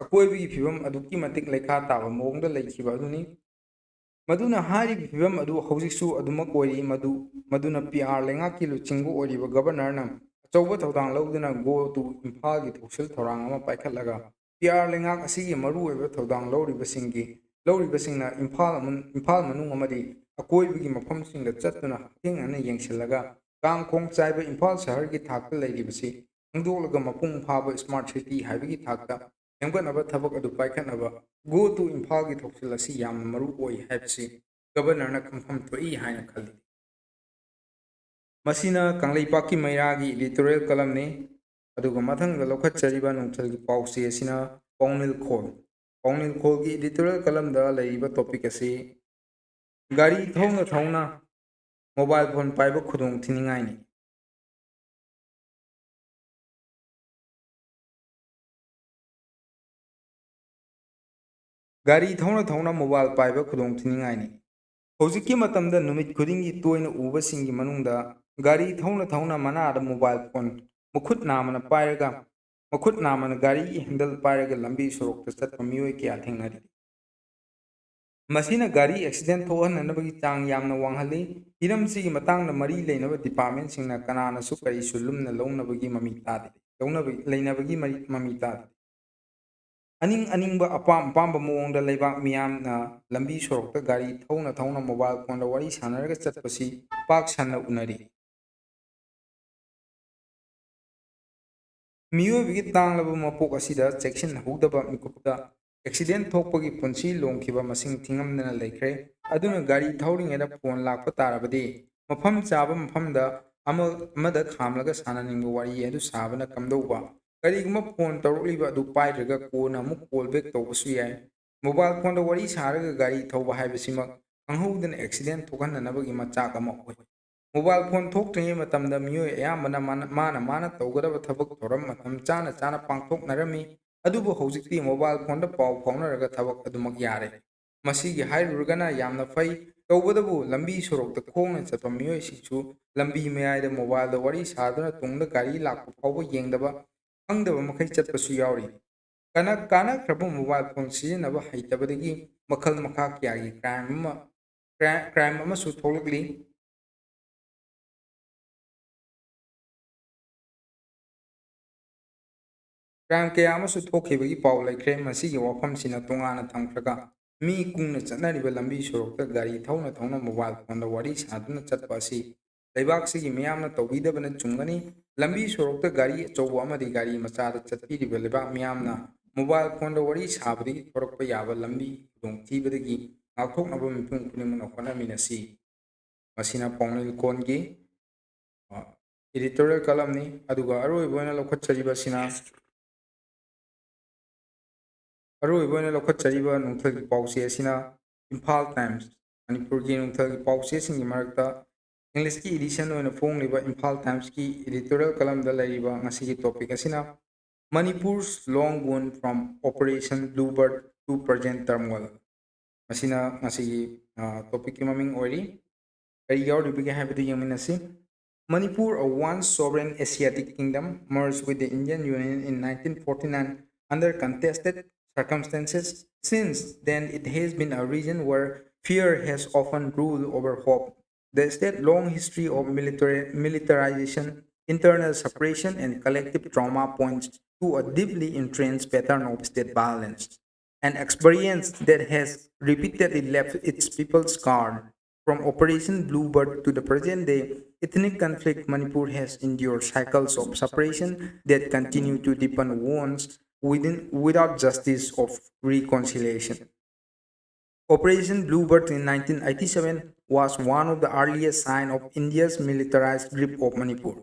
ꯑꯀꯣꯏꯕꯒꯤ ꯐꯤꯕꯝ ꯑꯗꯨꯛꯀꯤ ꯃꯇꯤꯛ ꯂꯩꯈꯥ ꯇꯥꯕ ꯃꯑꯣꯡꯗ ꯂꯩꯈꯤꯕ ꯑꯗꯨꯅꯤ꯫ ꯃꯗꯨꯅ ꯍꯥꯏꯔꯤꯕ ꯐꯤꯕꯝ ꯑꯗꯨ ꯍꯧꯖꯤꯛꯁꯨ ꯑꯗꯨꯃꯛ ꯑꯣꯏꯔꯤ꯫ ꯃꯗꯨ, ꯃꯗꯨꯅ ꯄꯤ ꯑꯥꯔ ꯂꯩꯉꯥꯛꯀꯤ ꯂꯨꯆꯤꯡꯕ ꯑꯣꯏꯔꯤꯕ Governorꯅ ꯑꯆꯧꯕ ꯊꯧꯗꯥꯡ ꯂꯧꯗꯨꯅ Go to ꯏꯝꯐꯥꯜꯒꯤ ꯊꯧꯁꯤꯜ ꯊꯧꯔꯥꯡ ꯑꯃ ꯄꯥꯏꯈꯠꯂꯒ ꯄꯤ ꯑꯥꯔ ꯂꯩꯉꯥꯛ ꯑꯁꯤꯒꯤ ꯃꯔꯨꯑꯣꯏꯕ ꯊꯧꯗꯥꯡ ꯂꯧꯔꯤꯕꯁꯤꯡꯒꯤ, ꯂꯧꯔꯤꯕꯁꯤꯡꯅ ꯏꯝꯐꯥꯜ ꯑꯃ-, ꯏꯝꯐꯥꯜ ꯃꯅꯨꯡ ꯑꯃꯗꯤ ꯑꯀꯣꯏꯕꯒꯤ ꯃꯐꯝꯁꯤꯡꯗ ꯆꯠꯇꯨꯅ ꯍꯛꯊꯦꯡꯅꯅ ꯌꯦꯡꯁꯤꯜꯂꯒ ꯀꯥꯡ ꯈꯣꯡ ꯆꯥꯏꯕ ꯏꯝꯐꯥꯜ ꯁꯍꯔꯒꯤ ꯊꯥꯛꯇ ꯂꯩꯔꯤꯕꯁꯤ ꯈꯪꯗꯣꯛꯂꯒ ꯃꯄꯨꯡ ꯐꯥꯕ smart city ꯍꯥꯏꯕꯒꯤ ꯊꯥꯛꯇ ꯁꯦꯝꯒꯠꯅꯕ ꯊꯕꯛ ꯑꯗꯨ ꯄꯥꯏꯈꯠꯅꯕ Go to ꯏꯝꯐꯥꯜꯒꯤ ꯊꯧꯁꯤꯜ ꯑꯁꯤ ꯌꯥꯝꯅ ꯃꯔꯨ ꯑꯣꯏ ꯍꯥꯏꯕꯁꯤ Governorꯅ ꯈꯪꯐꯝ ꯊꯣꯛꯏ ꯍꯥꯏꯅ ꯈꯜꯂꯤ꯫ ꯃꯁꯤꯅ ꯀꯪꯂꯩꯄꯥꯛꯀꯤ ꯃꯩꯔꯥꯒꯤ editorial columnꯅꯤ꯫ ꯑꯗꯨꯒ ꯃꯊꯪꯗ ꯂꯧꯈꯠꯆꯔꯤꯕ ꯅꯨꯡꯊꯤꯜꯒꯤ ꯄꯥꯎꯆꯦ ꯑꯁꯤꯅ ꯄꯥꯎꯅꯤꯜꯈꯣꯜ꯫ ꯄꯥꯎꯅꯤꯜꯈꯣꯜꯒꯤ editorial columnꯗ ꯂꯩꯔꯤꯕ topic ꯑꯁꯤ ꯒꯥꯔꯤ ꯊꯧꯅ ꯊꯧꯅ mobile phone ꯄꯥꯏꯕ ꯈꯨꯗꯣꯡ ꯊꯤꯅꯤꯡꯉꯥꯏꯅꯤ꯫ ꯒꯥꯔꯤ ꯊꯧꯅ ꯊꯧꯅ mobile ꯄꯥꯏꯕ ꯈꯨꯗꯣꯡ ꯊꯤꯅꯤꯡꯉꯥꯏꯅꯤ꯫ ꯍꯧꯖꯤꯛꯀꯤ ꯃꯇꯝꯗ ꯅꯨꯃꯤꯠ ꯈꯨꯗꯤꯡꯒꯤ ꯇꯣꯏꯅ ꯎꯕꯁꯤꯡꯒꯤ ꯃꯅꯨꯡꯗ ꯒꯥꯔꯤ ꯊꯧꯅ ꯊꯧꯅ ꯃꯅꯥꯗ mobile phone ꯃꯈꯨꯠ ꯅꯥꯝꯃꯅ ꯄꯥꯏꯔꯒ, ꯃꯈꯨꯠ ꯅꯥꯝꯃꯅ ꯒꯥꯔꯤꯒꯤ handle ꯄꯥꯏꯔꯒ ꯂꯝꯕꯤ ꯁꯣꯔꯣꯛꯇ ꯆꯠꯄ ꯃꯤꯑꯣꯏ ꯀꯌꯥ ꯊꯦꯡꯅꯔꯤ꯫ ꯃꯁꯤꯅ ꯒꯥꯔꯤ accident ꯊꯣꯛꯍꯟꯅꯅꯕꯒꯤ ꯆꯥꯡ ꯌꯥꯝꯅ ꯋꯥꯡꯍꯜꯂꯤ꯫ ꯍꯤꯔꯝꯁꯤꯒꯤ ꯃꯇꯥꯡꯗ ꯃꯔꯤ ꯂꯩꯅꯕ departmentꯁꯤꯡꯅ ꯀꯅꯥꯅꯁꯨ ꯀꯔꯤꯁꯨ ꯂꯨꯝꯅ ꯂꯧꯅꯕꯒꯤ ꯃꯃꯤ ꯇꯥꯗꯦ, ꯂꯧꯅꯕ-, ꯂꯩꯅꯕꯒꯤ ꯃꯔꯤ-, ꯃꯃꯤ ꯇꯥꯗꯦ꯫ ꯑꯅꯤꯡ ꯑꯅꯤꯡꯕ, ꯑꯄꯥꯝ ꯑꯄꯥꯝꯕ ꯃꯑꯣꯡꯗ ꯂꯩꯕꯥꯛ ꯃꯤꯌꯥꯝꯅ ꯂꯝꯕꯤ ꯁꯣꯔꯣꯛꯇ ꯒꯥꯔꯤ ꯊꯧꯅ ꯊꯧꯅ mobile phoneꯗ ꯋꯥꯔꯤ ꯁꯥꯟꯅꯔꯒ ꯆꯠꯄꯁꯤ ꯄꯥꯛ ꯁꯟꯅ ꯎꯅꯔꯤ꯫ ꯃꯤꯑꯣꯏꯕꯒꯤ ꯇꯥꯡꯂꯕ ꯃꯄꯣꯛ ꯑꯁꯤꯗ ꯆꯦꯛꯁꯤꯟꯍꯧꯗꯕ ꯃꯤꯀꯨꯞꯇ accident ꯊꯣꯛꯄꯒꯤ ꯄꯨꯟꯁꯤ ꯂꯣꯡꯈꯤꯕ ꯃꯁꯤꯡ ꯊꯤꯉꯝꯗꯅ ꯂꯩꯈ꯭ꯔꯦ꯫ ꯑꯗꯨꯅ ꯒꯥꯔꯤ ꯊꯧꯔꯤꯉꯩꯗ phone ꯂꯥꯛꯄ ꯇꯥꯔꯕꯗꯤ ꯃꯐꯝ ꯆꯥꯕ ꯃꯐꯝꯗ ꯑꯃ-, ꯑꯃꯗ ꯈꯥꯝꯂꯒ ꯁꯥꯟꯅꯅꯤꯡꯕ ꯋꯥꯔꯤ ꯑꯗꯨ ꯁꯥꯕꯅ ꯀꯝꯗꯧꯕ? ꯀꯔꯤꯒꯨꯝꯕ phone ꯇꯧꯔꯛꯂꯤꯕ ꯑꯗꯨ ꯄꯥꯏꯗ꯭ꯔꯒ ꯀꯣꯟꯅ ꯑꯃꯨꯛ call back ꯇꯧꯕꯁꯨ ꯌꯥꯏ꯫ Mobile phoneꯗ ꯋꯥꯔꯤ ꯁꯥꯔꯒ ꯒꯥꯔꯤ ꯊꯧꯕ ꯍꯥꯏꯕꯁꯤꯃꯛ ꯈꯪꯍꯧꯗꯅ accident ꯊꯣꯛꯍꯟꯅꯅꯕꯒꯤ ꯃꯆꯥꯛ ꯑꯃ ꯑꯣꯏ꯫ Mobile phone ꯊꯣꯛꯇ꯭ꯔꯤꯉꯩ ꯃꯇꯝꯗ ꯃꯤꯑꯣꯏ ꯑꯌꯥꯝꯕꯅ ꯃꯥꯅ, ꯃꯥꯅ ꯃꯥꯅ ꯇꯧꯒꯗꯕ ꯊꯕꯛ ꯊꯧꯔꯝ ꯃꯇꯝ ꯆꯥꯅ ꯆꯥꯅ ꯄꯥꯡꯊꯣꯛꯅꯔꯝꯃꯤ꯫ ꯑꯗꯨꯕꯨ ꯍꯧꯖꯤꯛꯇꯤ mobile phoneꯗ ꯄꯥꯎ ꯐꯥꯎꯅꯔꯒ ꯊꯕꯛ ꯑꯗꯨꯃꯛ ꯌꯥꯔꯦ꯫ ꯃꯁꯤꯒꯤ ꯍꯥꯏꯔꯨꯔꯒꯅ ꯌꯥꯝꯅ ꯐꯩ꯫ ꯇꯧꯕꯇꯕꯨ ꯂꯝꯕꯤ ꯁꯣꯔꯣꯛꯇ ꯈꯣꯡꯅ ꯆꯠꯄ ꯃꯤꯑꯣꯏꯁꯤꯡꯁꯨ ꯂꯝꯕꯤ ꯃꯌꯥꯏꯗ mobileꯗ ꯋꯥꯔꯤ ꯁꯥꯗꯨꯅ ꯇꯨꯡꯗ ꯒꯥꯔꯤ ꯂꯥꯛꯄ ꯐꯥꯎꯕ ꯌꯦꯡꯗꯕ, ꯈꯪꯗꯕ ꯃꯈꯩ ꯆꯠꯄꯁꯨ ꯌꯥꯎꯔꯤ꯫ ꯀꯥꯟꯅ-, ꯀꯥꯟꯅꯈ꯭ꯔꯕ mobile phone ꯁꯤꯖꯤꯟꯅꯕ ꯍꯩꯇꯕꯗꯒꯤ ꯃꯈꯜ ꯃꯈꯥ ꯀꯌꯥꯒꯤ crime ꯑꯃ, cri-, crime ꯑꯃꯁꯨ ꯊꯣꯛꯂꯛꯂꯤ꯫ Crime ꯀꯌꯥ ꯑꯃꯁꯨ ꯊꯣꯛꯈꯤꯕꯒꯤ ꯄꯥꯎ ꯂꯩꯈ꯭ꯔꯦ꯫ ꯃꯁꯤꯒꯤ ꯋꯥꯐꯝꯁꯤꯅ ꯇꯣꯉꯥꯟꯅ ꯊꯝꯈ꯭ꯔꯒ, ꯃꯤ ꯀꯨꯡꯅ ꯆꯠꯅꯔꯤꯕ ꯂꯝꯕꯤ ꯁꯣꯔꯣꯛꯇ ꯒꯥꯔꯤ ꯊꯧꯅ ꯊꯧꯅ mobile phoneꯗ ꯋꯥꯔꯤ ꯁꯥꯗꯨꯅ ꯆꯠꯄ ꯑꯁꯤ ꯂꯩꯕꯥꯛꯁꯤꯒꯤ ꯃꯤꯌꯥꯝꯅ ꯇꯧꯕꯤꯗꯕꯅ ꯆꯨꯝꯒꯅꯤ꯫ ꯂꯝꯕꯤ ꯁꯣꯔꯣꯛꯇ ꯒꯥꯔꯤ ꯑꯆꯧꯕ ꯑꯃꯗꯤ ꯒꯥꯔꯤ ꯃꯆꯥꯗ ꯆꯠꯄꯤꯔꯤꯕ ꯂꯩꯕꯥꯛ ꯃꯤꯌꯥꯝꯅ mobile phoneꯗ ꯋꯥꯔꯤ ꯁꯥꯕꯗꯒꯤ ꯊꯣꯔꯛꯄ ꯌꯥꯕ ꯂꯝꯕꯤ ꯈꯨꯗꯣꯡꯊꯤꯕꯗꯒꯤ ꯉꯥꯛꯊꯣꯛꯅꯕ ꯃꯤꯄꯨꯝ ꯈꯨꯗꯤꯡꯃꯛꯅ ꯍꯣꯠꯅꯃꯤꯟꯅꯁꯤ꯫ ꯃꯁꯤꯅ ꯄꯥꯎꯅꯤꯜ ꯀꯣꯟꯒꯤ, ꯑ, editorial columnꯅꯤ꯫ ꯑꯗꯨꯒ ꯑꯔꯣꯏꯕ ꯑꯣꯏꯅ ꯂꯧꯈꯠꯆꯔꯤꯕꯁꯤꯅ, ꯑꯔꯣꯏꯕ ꯑꯣꯏꯅ ꯂꯧꯈꯠꯆꯔꯤꯕ ꯅꯨꯡꯊꯪꯒꯤ ꯄꯥꯎꯆꯦ ꯑꯁꯤꯅ ꯏꯝꯐꯥꯜ ꯇꯥꯏꯝꯁ, ꯃꯅꯤꯄꯨꯔꯒꯤ ꯅꯨꯡꯊꯪꯒꯤ ꯄꯥꯎꯆꯦꯁꯤꯡꯒꯤ ꯃꯔꯛꯇ Englishꯀꯤ edition ꯑꯣꯏꯅ ꯐꯣꯡꯂꯤꯕ ꯏꯝꯐꯥꯜ ꯇꯥꯏꯝꯁꯀꯤ editorial columnꯗ ꯂꯩꯔꯤꯕ ꯉꯁꯤꯒꯤ topic ꯑꯁꯤꯅ Manipur's long wound from Operation Bluebird to present turmoil꯫ ꯃꯁꯤꯅ ꯉꯁꯤꯒꯤ ꯇꯣꯄꯤꯛꯀꯤ ꯃꯃꯤꯡ ꯑꯣꯏꯔꯤ꯫ ꯀꯔꯤ ꯌꯥꯎꯔꯤꯕꯒꯦ ꯍꯥꯏꯕꯗꯨ ꯌꯦꯡꯃꯤꯟꯅꯁꯤ꯫ Manipur, a once sovereign Asiatic kingdom, merged with the Indian Union in nineteen forty-nine under contested circumstances. Since then, it has been a region where fear has often ruled over hope. The state's long history of military, militarization, internal separation, and collective trauma points to a deeply entrenched pattern of state violence, an experience that has repeatedly left its people scarred. From Operation Bluebird to the present day, ethnic conflict Manipur has endured cycles of separation that continue to deepen wounds within, without justice of reconciliation. Operation Bluebird in nineteen eighty-seven was one of the earliest signs of India's militarized grip of Manipur.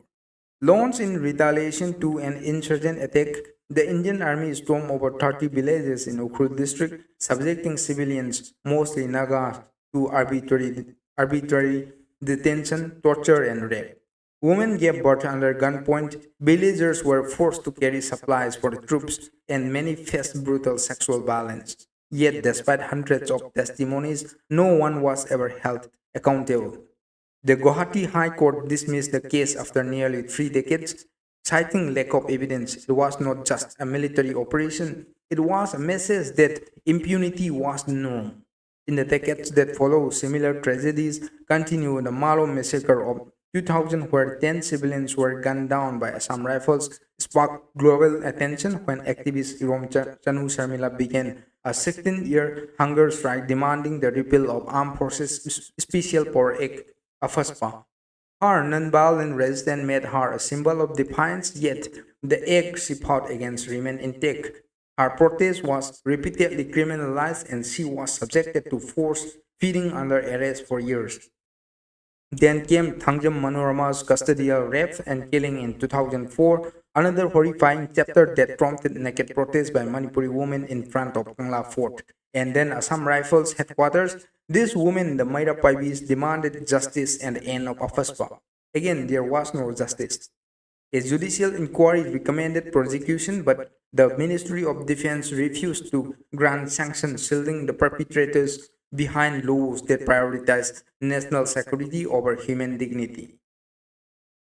Launched in retaliation to an insurgent attack, the Indian army stormed over thirty villages in Ukhrul district, subjecting civilians, mostly Nagas, to arbitrary, arbitrary detention, torture, and rape. Women gave birth under gunpoint, villagers were forced to carry supplies for the troops, and many faced brutal sexual violence. Yet, despite hundreds of testimonies, no one was ever held accountable. The Guwahati High Court dismissed the case after nearly three decades, citing lack of evidence. It was not just a military operation, it was a message that impunity was the norm. In the decades that followed, similar tragedies continued. The Malong massacre of two thousand, where ten civilians were gunned down by Assam Rifles, sparked global attention when activist Irom Cha- Chanu Sharmila began a sixteen-year hunger strike demanding the repeal of Armed Forces S- Special Power Act, AFSPA. Her non-violent resistance made her a symbol of defiance, yet the act she fought against remained intact. Her protest was repeatedly criminalized and she was subjected to forced feeding under arrest for years. Then came Thangjam Manorama's custodial rape and killing in two thousand four, another horrifying chapter that prompted naked protest by Manipuri women in front of Kangla Fort. And then Assam Rifles headquarters. These women, the Meira Paibis, demanded justice and the end of AFSPA. Again, there was no justice. A judicial inquiry recommended prosecution, but the Ministry of Defense refused to grant sanction, shielding the perpetrators behind laws that prioritize national security over human dignity.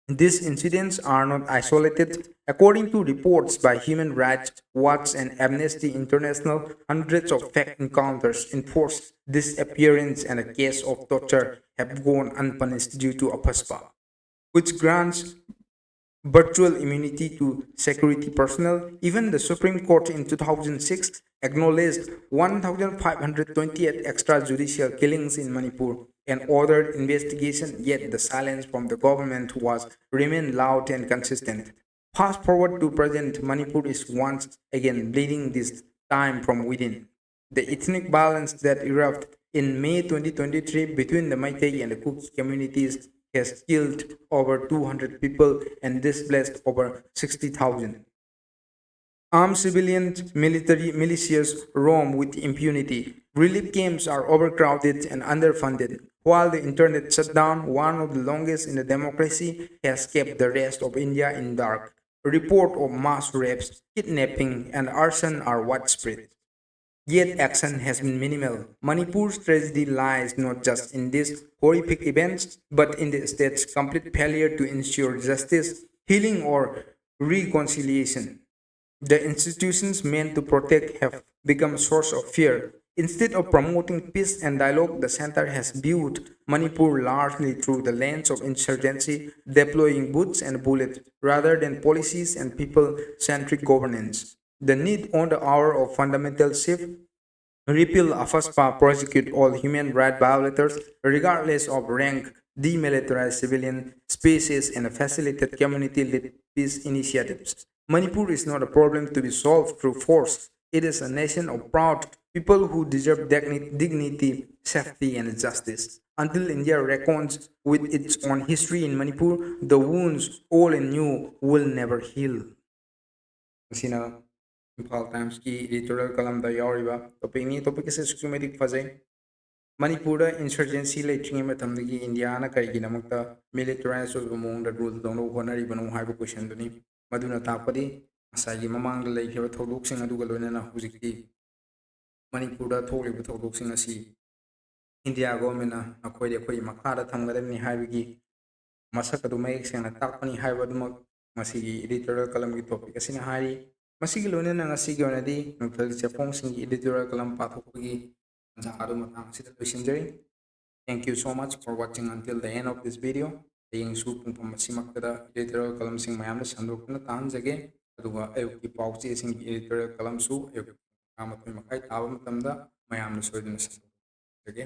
These incidents are not isolated. According to reports by Human Rights Watch and Amnesty International, hundreds of fake encounters, enforced disappearance, and a case of torture have gone unpunished due to AFSPA, which grants virtual immunity to security personnel. Even the Supreme Court in two thousand six acknowledged one thousand five hundred twenty-eight extrajudicial killings in Manipur and ordered investigation, yet the silence from the government was remained loud and consistent. Fast forward to present, Manipur is once again bleeding, this time from within. The ethnic violence that erupted in May twenty twenty-three between the Meitei and the Kuki communities has killed over two hundred people and displaced over sixty thousand. Armed civilian military militias roam with impunity. Relief camps are overcrowded and underfunded, while the internet shutdown, one of the longest in the democracy, has kept the rest of India in dark. Report of mass rapes, kidnapping, and arson are widespread. Yet action has been minimal. Manipur's tragedy lies not just in these horrific events, but in the state's complete failure to ensure justice, healing, or reconciliation. The institutions meant to protect have become source of fear. Instead of promoting peace and dialogue, the center has viewed Manipur largely through the lens of insurgency, deploying bullets and bullets rather than policies and people-centric governance. The need on the hour of fundamental shift: repeal AFSPA, prosecute all human rights violators regardless of rank, demilitarize civilian spaces, and facilitate community-led peace initiatives. Manipur is not a problem to be solved through force. It is a nation of proud people who deserve digni- dignity, safety, and justice. Until India reckons with its own history in Manipur, the wounds, old and new, will never heal. ꯃꯁꯤꯅ ꯏꯝꯐꯥꯜ ꯇꯥꯏꯝꯁꯀꯤ editorial columnꯗ ꯌꯥꯎꯔꯤꯕ topicꯅꯤ꯫ Topic ꯑꯁꯤ ꯑꯁꯨꯛꯀꯤ ꯃꯇꯤꯛ ꯐꯖꯩ꯫ ꯃꯅꯤꯄꯨꯔꯗ insurgency ꯂꯩꯇ꯭ꯔꯤꯉꯩ ꯃꯇꯝꯗꯒꯤ ꯏꯟꯗꯤꯌꯥꯅ ꯀꯔꯤꯒꯤꯗꯃꯛꯇ militarized ꯑꯣꯏꯕ ꯃꯑꯣꯡꯗ rule ꯇꯧꯅꯕ ꯍꯣꯠꯅꯔꯤꯕꯅꯣ ꯍꯥꯏꯕ questionꯗꯨꯅꯤ꯫ ꯃꯗꯨꯅ ꯇꯥꯛꯄꯗꯤ ꯉꯁꯥꯏꯒꯤ ꯃꯃꯥꯡꯗ ꯂꯩꯈꯤꯕ ꯊꯧꯗꯣꯛꯁꯤꯡ ꯑꯗꯨꯒ ꯂꯣꯏꯅꯅ ꯍꯧꯖꯤꯛꯇꯤ ꯃꯅꯤꯄꯨꯔꯗ ꯊꯣꯛꯂꯤꯕ ꯊꯧꯗꯣꯛꯁꯤꯡ ꯑꯁꯤ ꯏꯟꯗꯤꯌꯥ ꯒꯣꯔꯃꯦꯟꯅ ꯅꯈꯣꯏꯗꯤ ꯑꯩꯈꯣꯏꯒꯤ ꯃꯈꯥꯗ ꯊꯝꯒꯗꯕꯅꯤ ꯍꯥꯏꯕꯒꯤ ꯃꯁꯛ ꯑꯗꯨ ꯃꯌꯦꯛ ꯁꯦꯡꯅ ꯇꯥꯛꯄꯅꯤ ꯍꯥꯏꯕ ꯑꯗꯨꯃꯛ ꯉꯁꯤꯒꯤ editorial column ꯒꯤ topic ꯑꯁꯤꯅ ꯍꯥꯏꯔꯤ꯫ ꯃꯁꯤꯒꯤ ꯂꯣꯏꯅꯅ ꯉꯁꯤꯒꯤ ꯑꯣꯏꯅꯗꯤ ꯅꯨꯡꯊꯤꯜꯒꯤ ꯆꯦꯐꯣꯡꯁꯤꯡꯒꯤ editorial column ꯄꯥꯊꯣꯛꯄꯒꯤ ꯇꯥꯟꯖꯥ ꯑꯗꯨ ꯃꯇꯥꯡ ꯑꯁꯤꯗ ꯂꯣꯏꯁꯤꯟꯖꯔꯤ꯫ Thank you so much for watching until the end of this video. ꯍꯌꯦꯡꯁꯨ ꯄꯨꯡꯐꯝ ꯑꯁꯤꯃꯛꯇꯗ editorial column ꯁꯤꯡ ꯃꯌꯥꯝꯗ ꯁꯟꯗꯣꯛꯇꯨꯅ ꯇꯥꯍꯟꯖꯒꯦ꯫ ꯑꯗꯨꯒ ꯑꯌꯨꯛꯀꯤ ꯄꯥꯎ ꯆꯦꯁꯤꯡꯒꯤ editorial column ꯁꯨ ꯑꯌꯨꯛ ꯄꯨꯡ ꯃꯉꯥ ꯃꯈꯥꯏ ꯇꯥꯕ ꯃꯇꯝꯗ ꯃꯌꯥꯝꯅ ꯁꯣꯏꯗꯅ ꯁꯟꯗꯣꯛꯆꯒꯦ꯫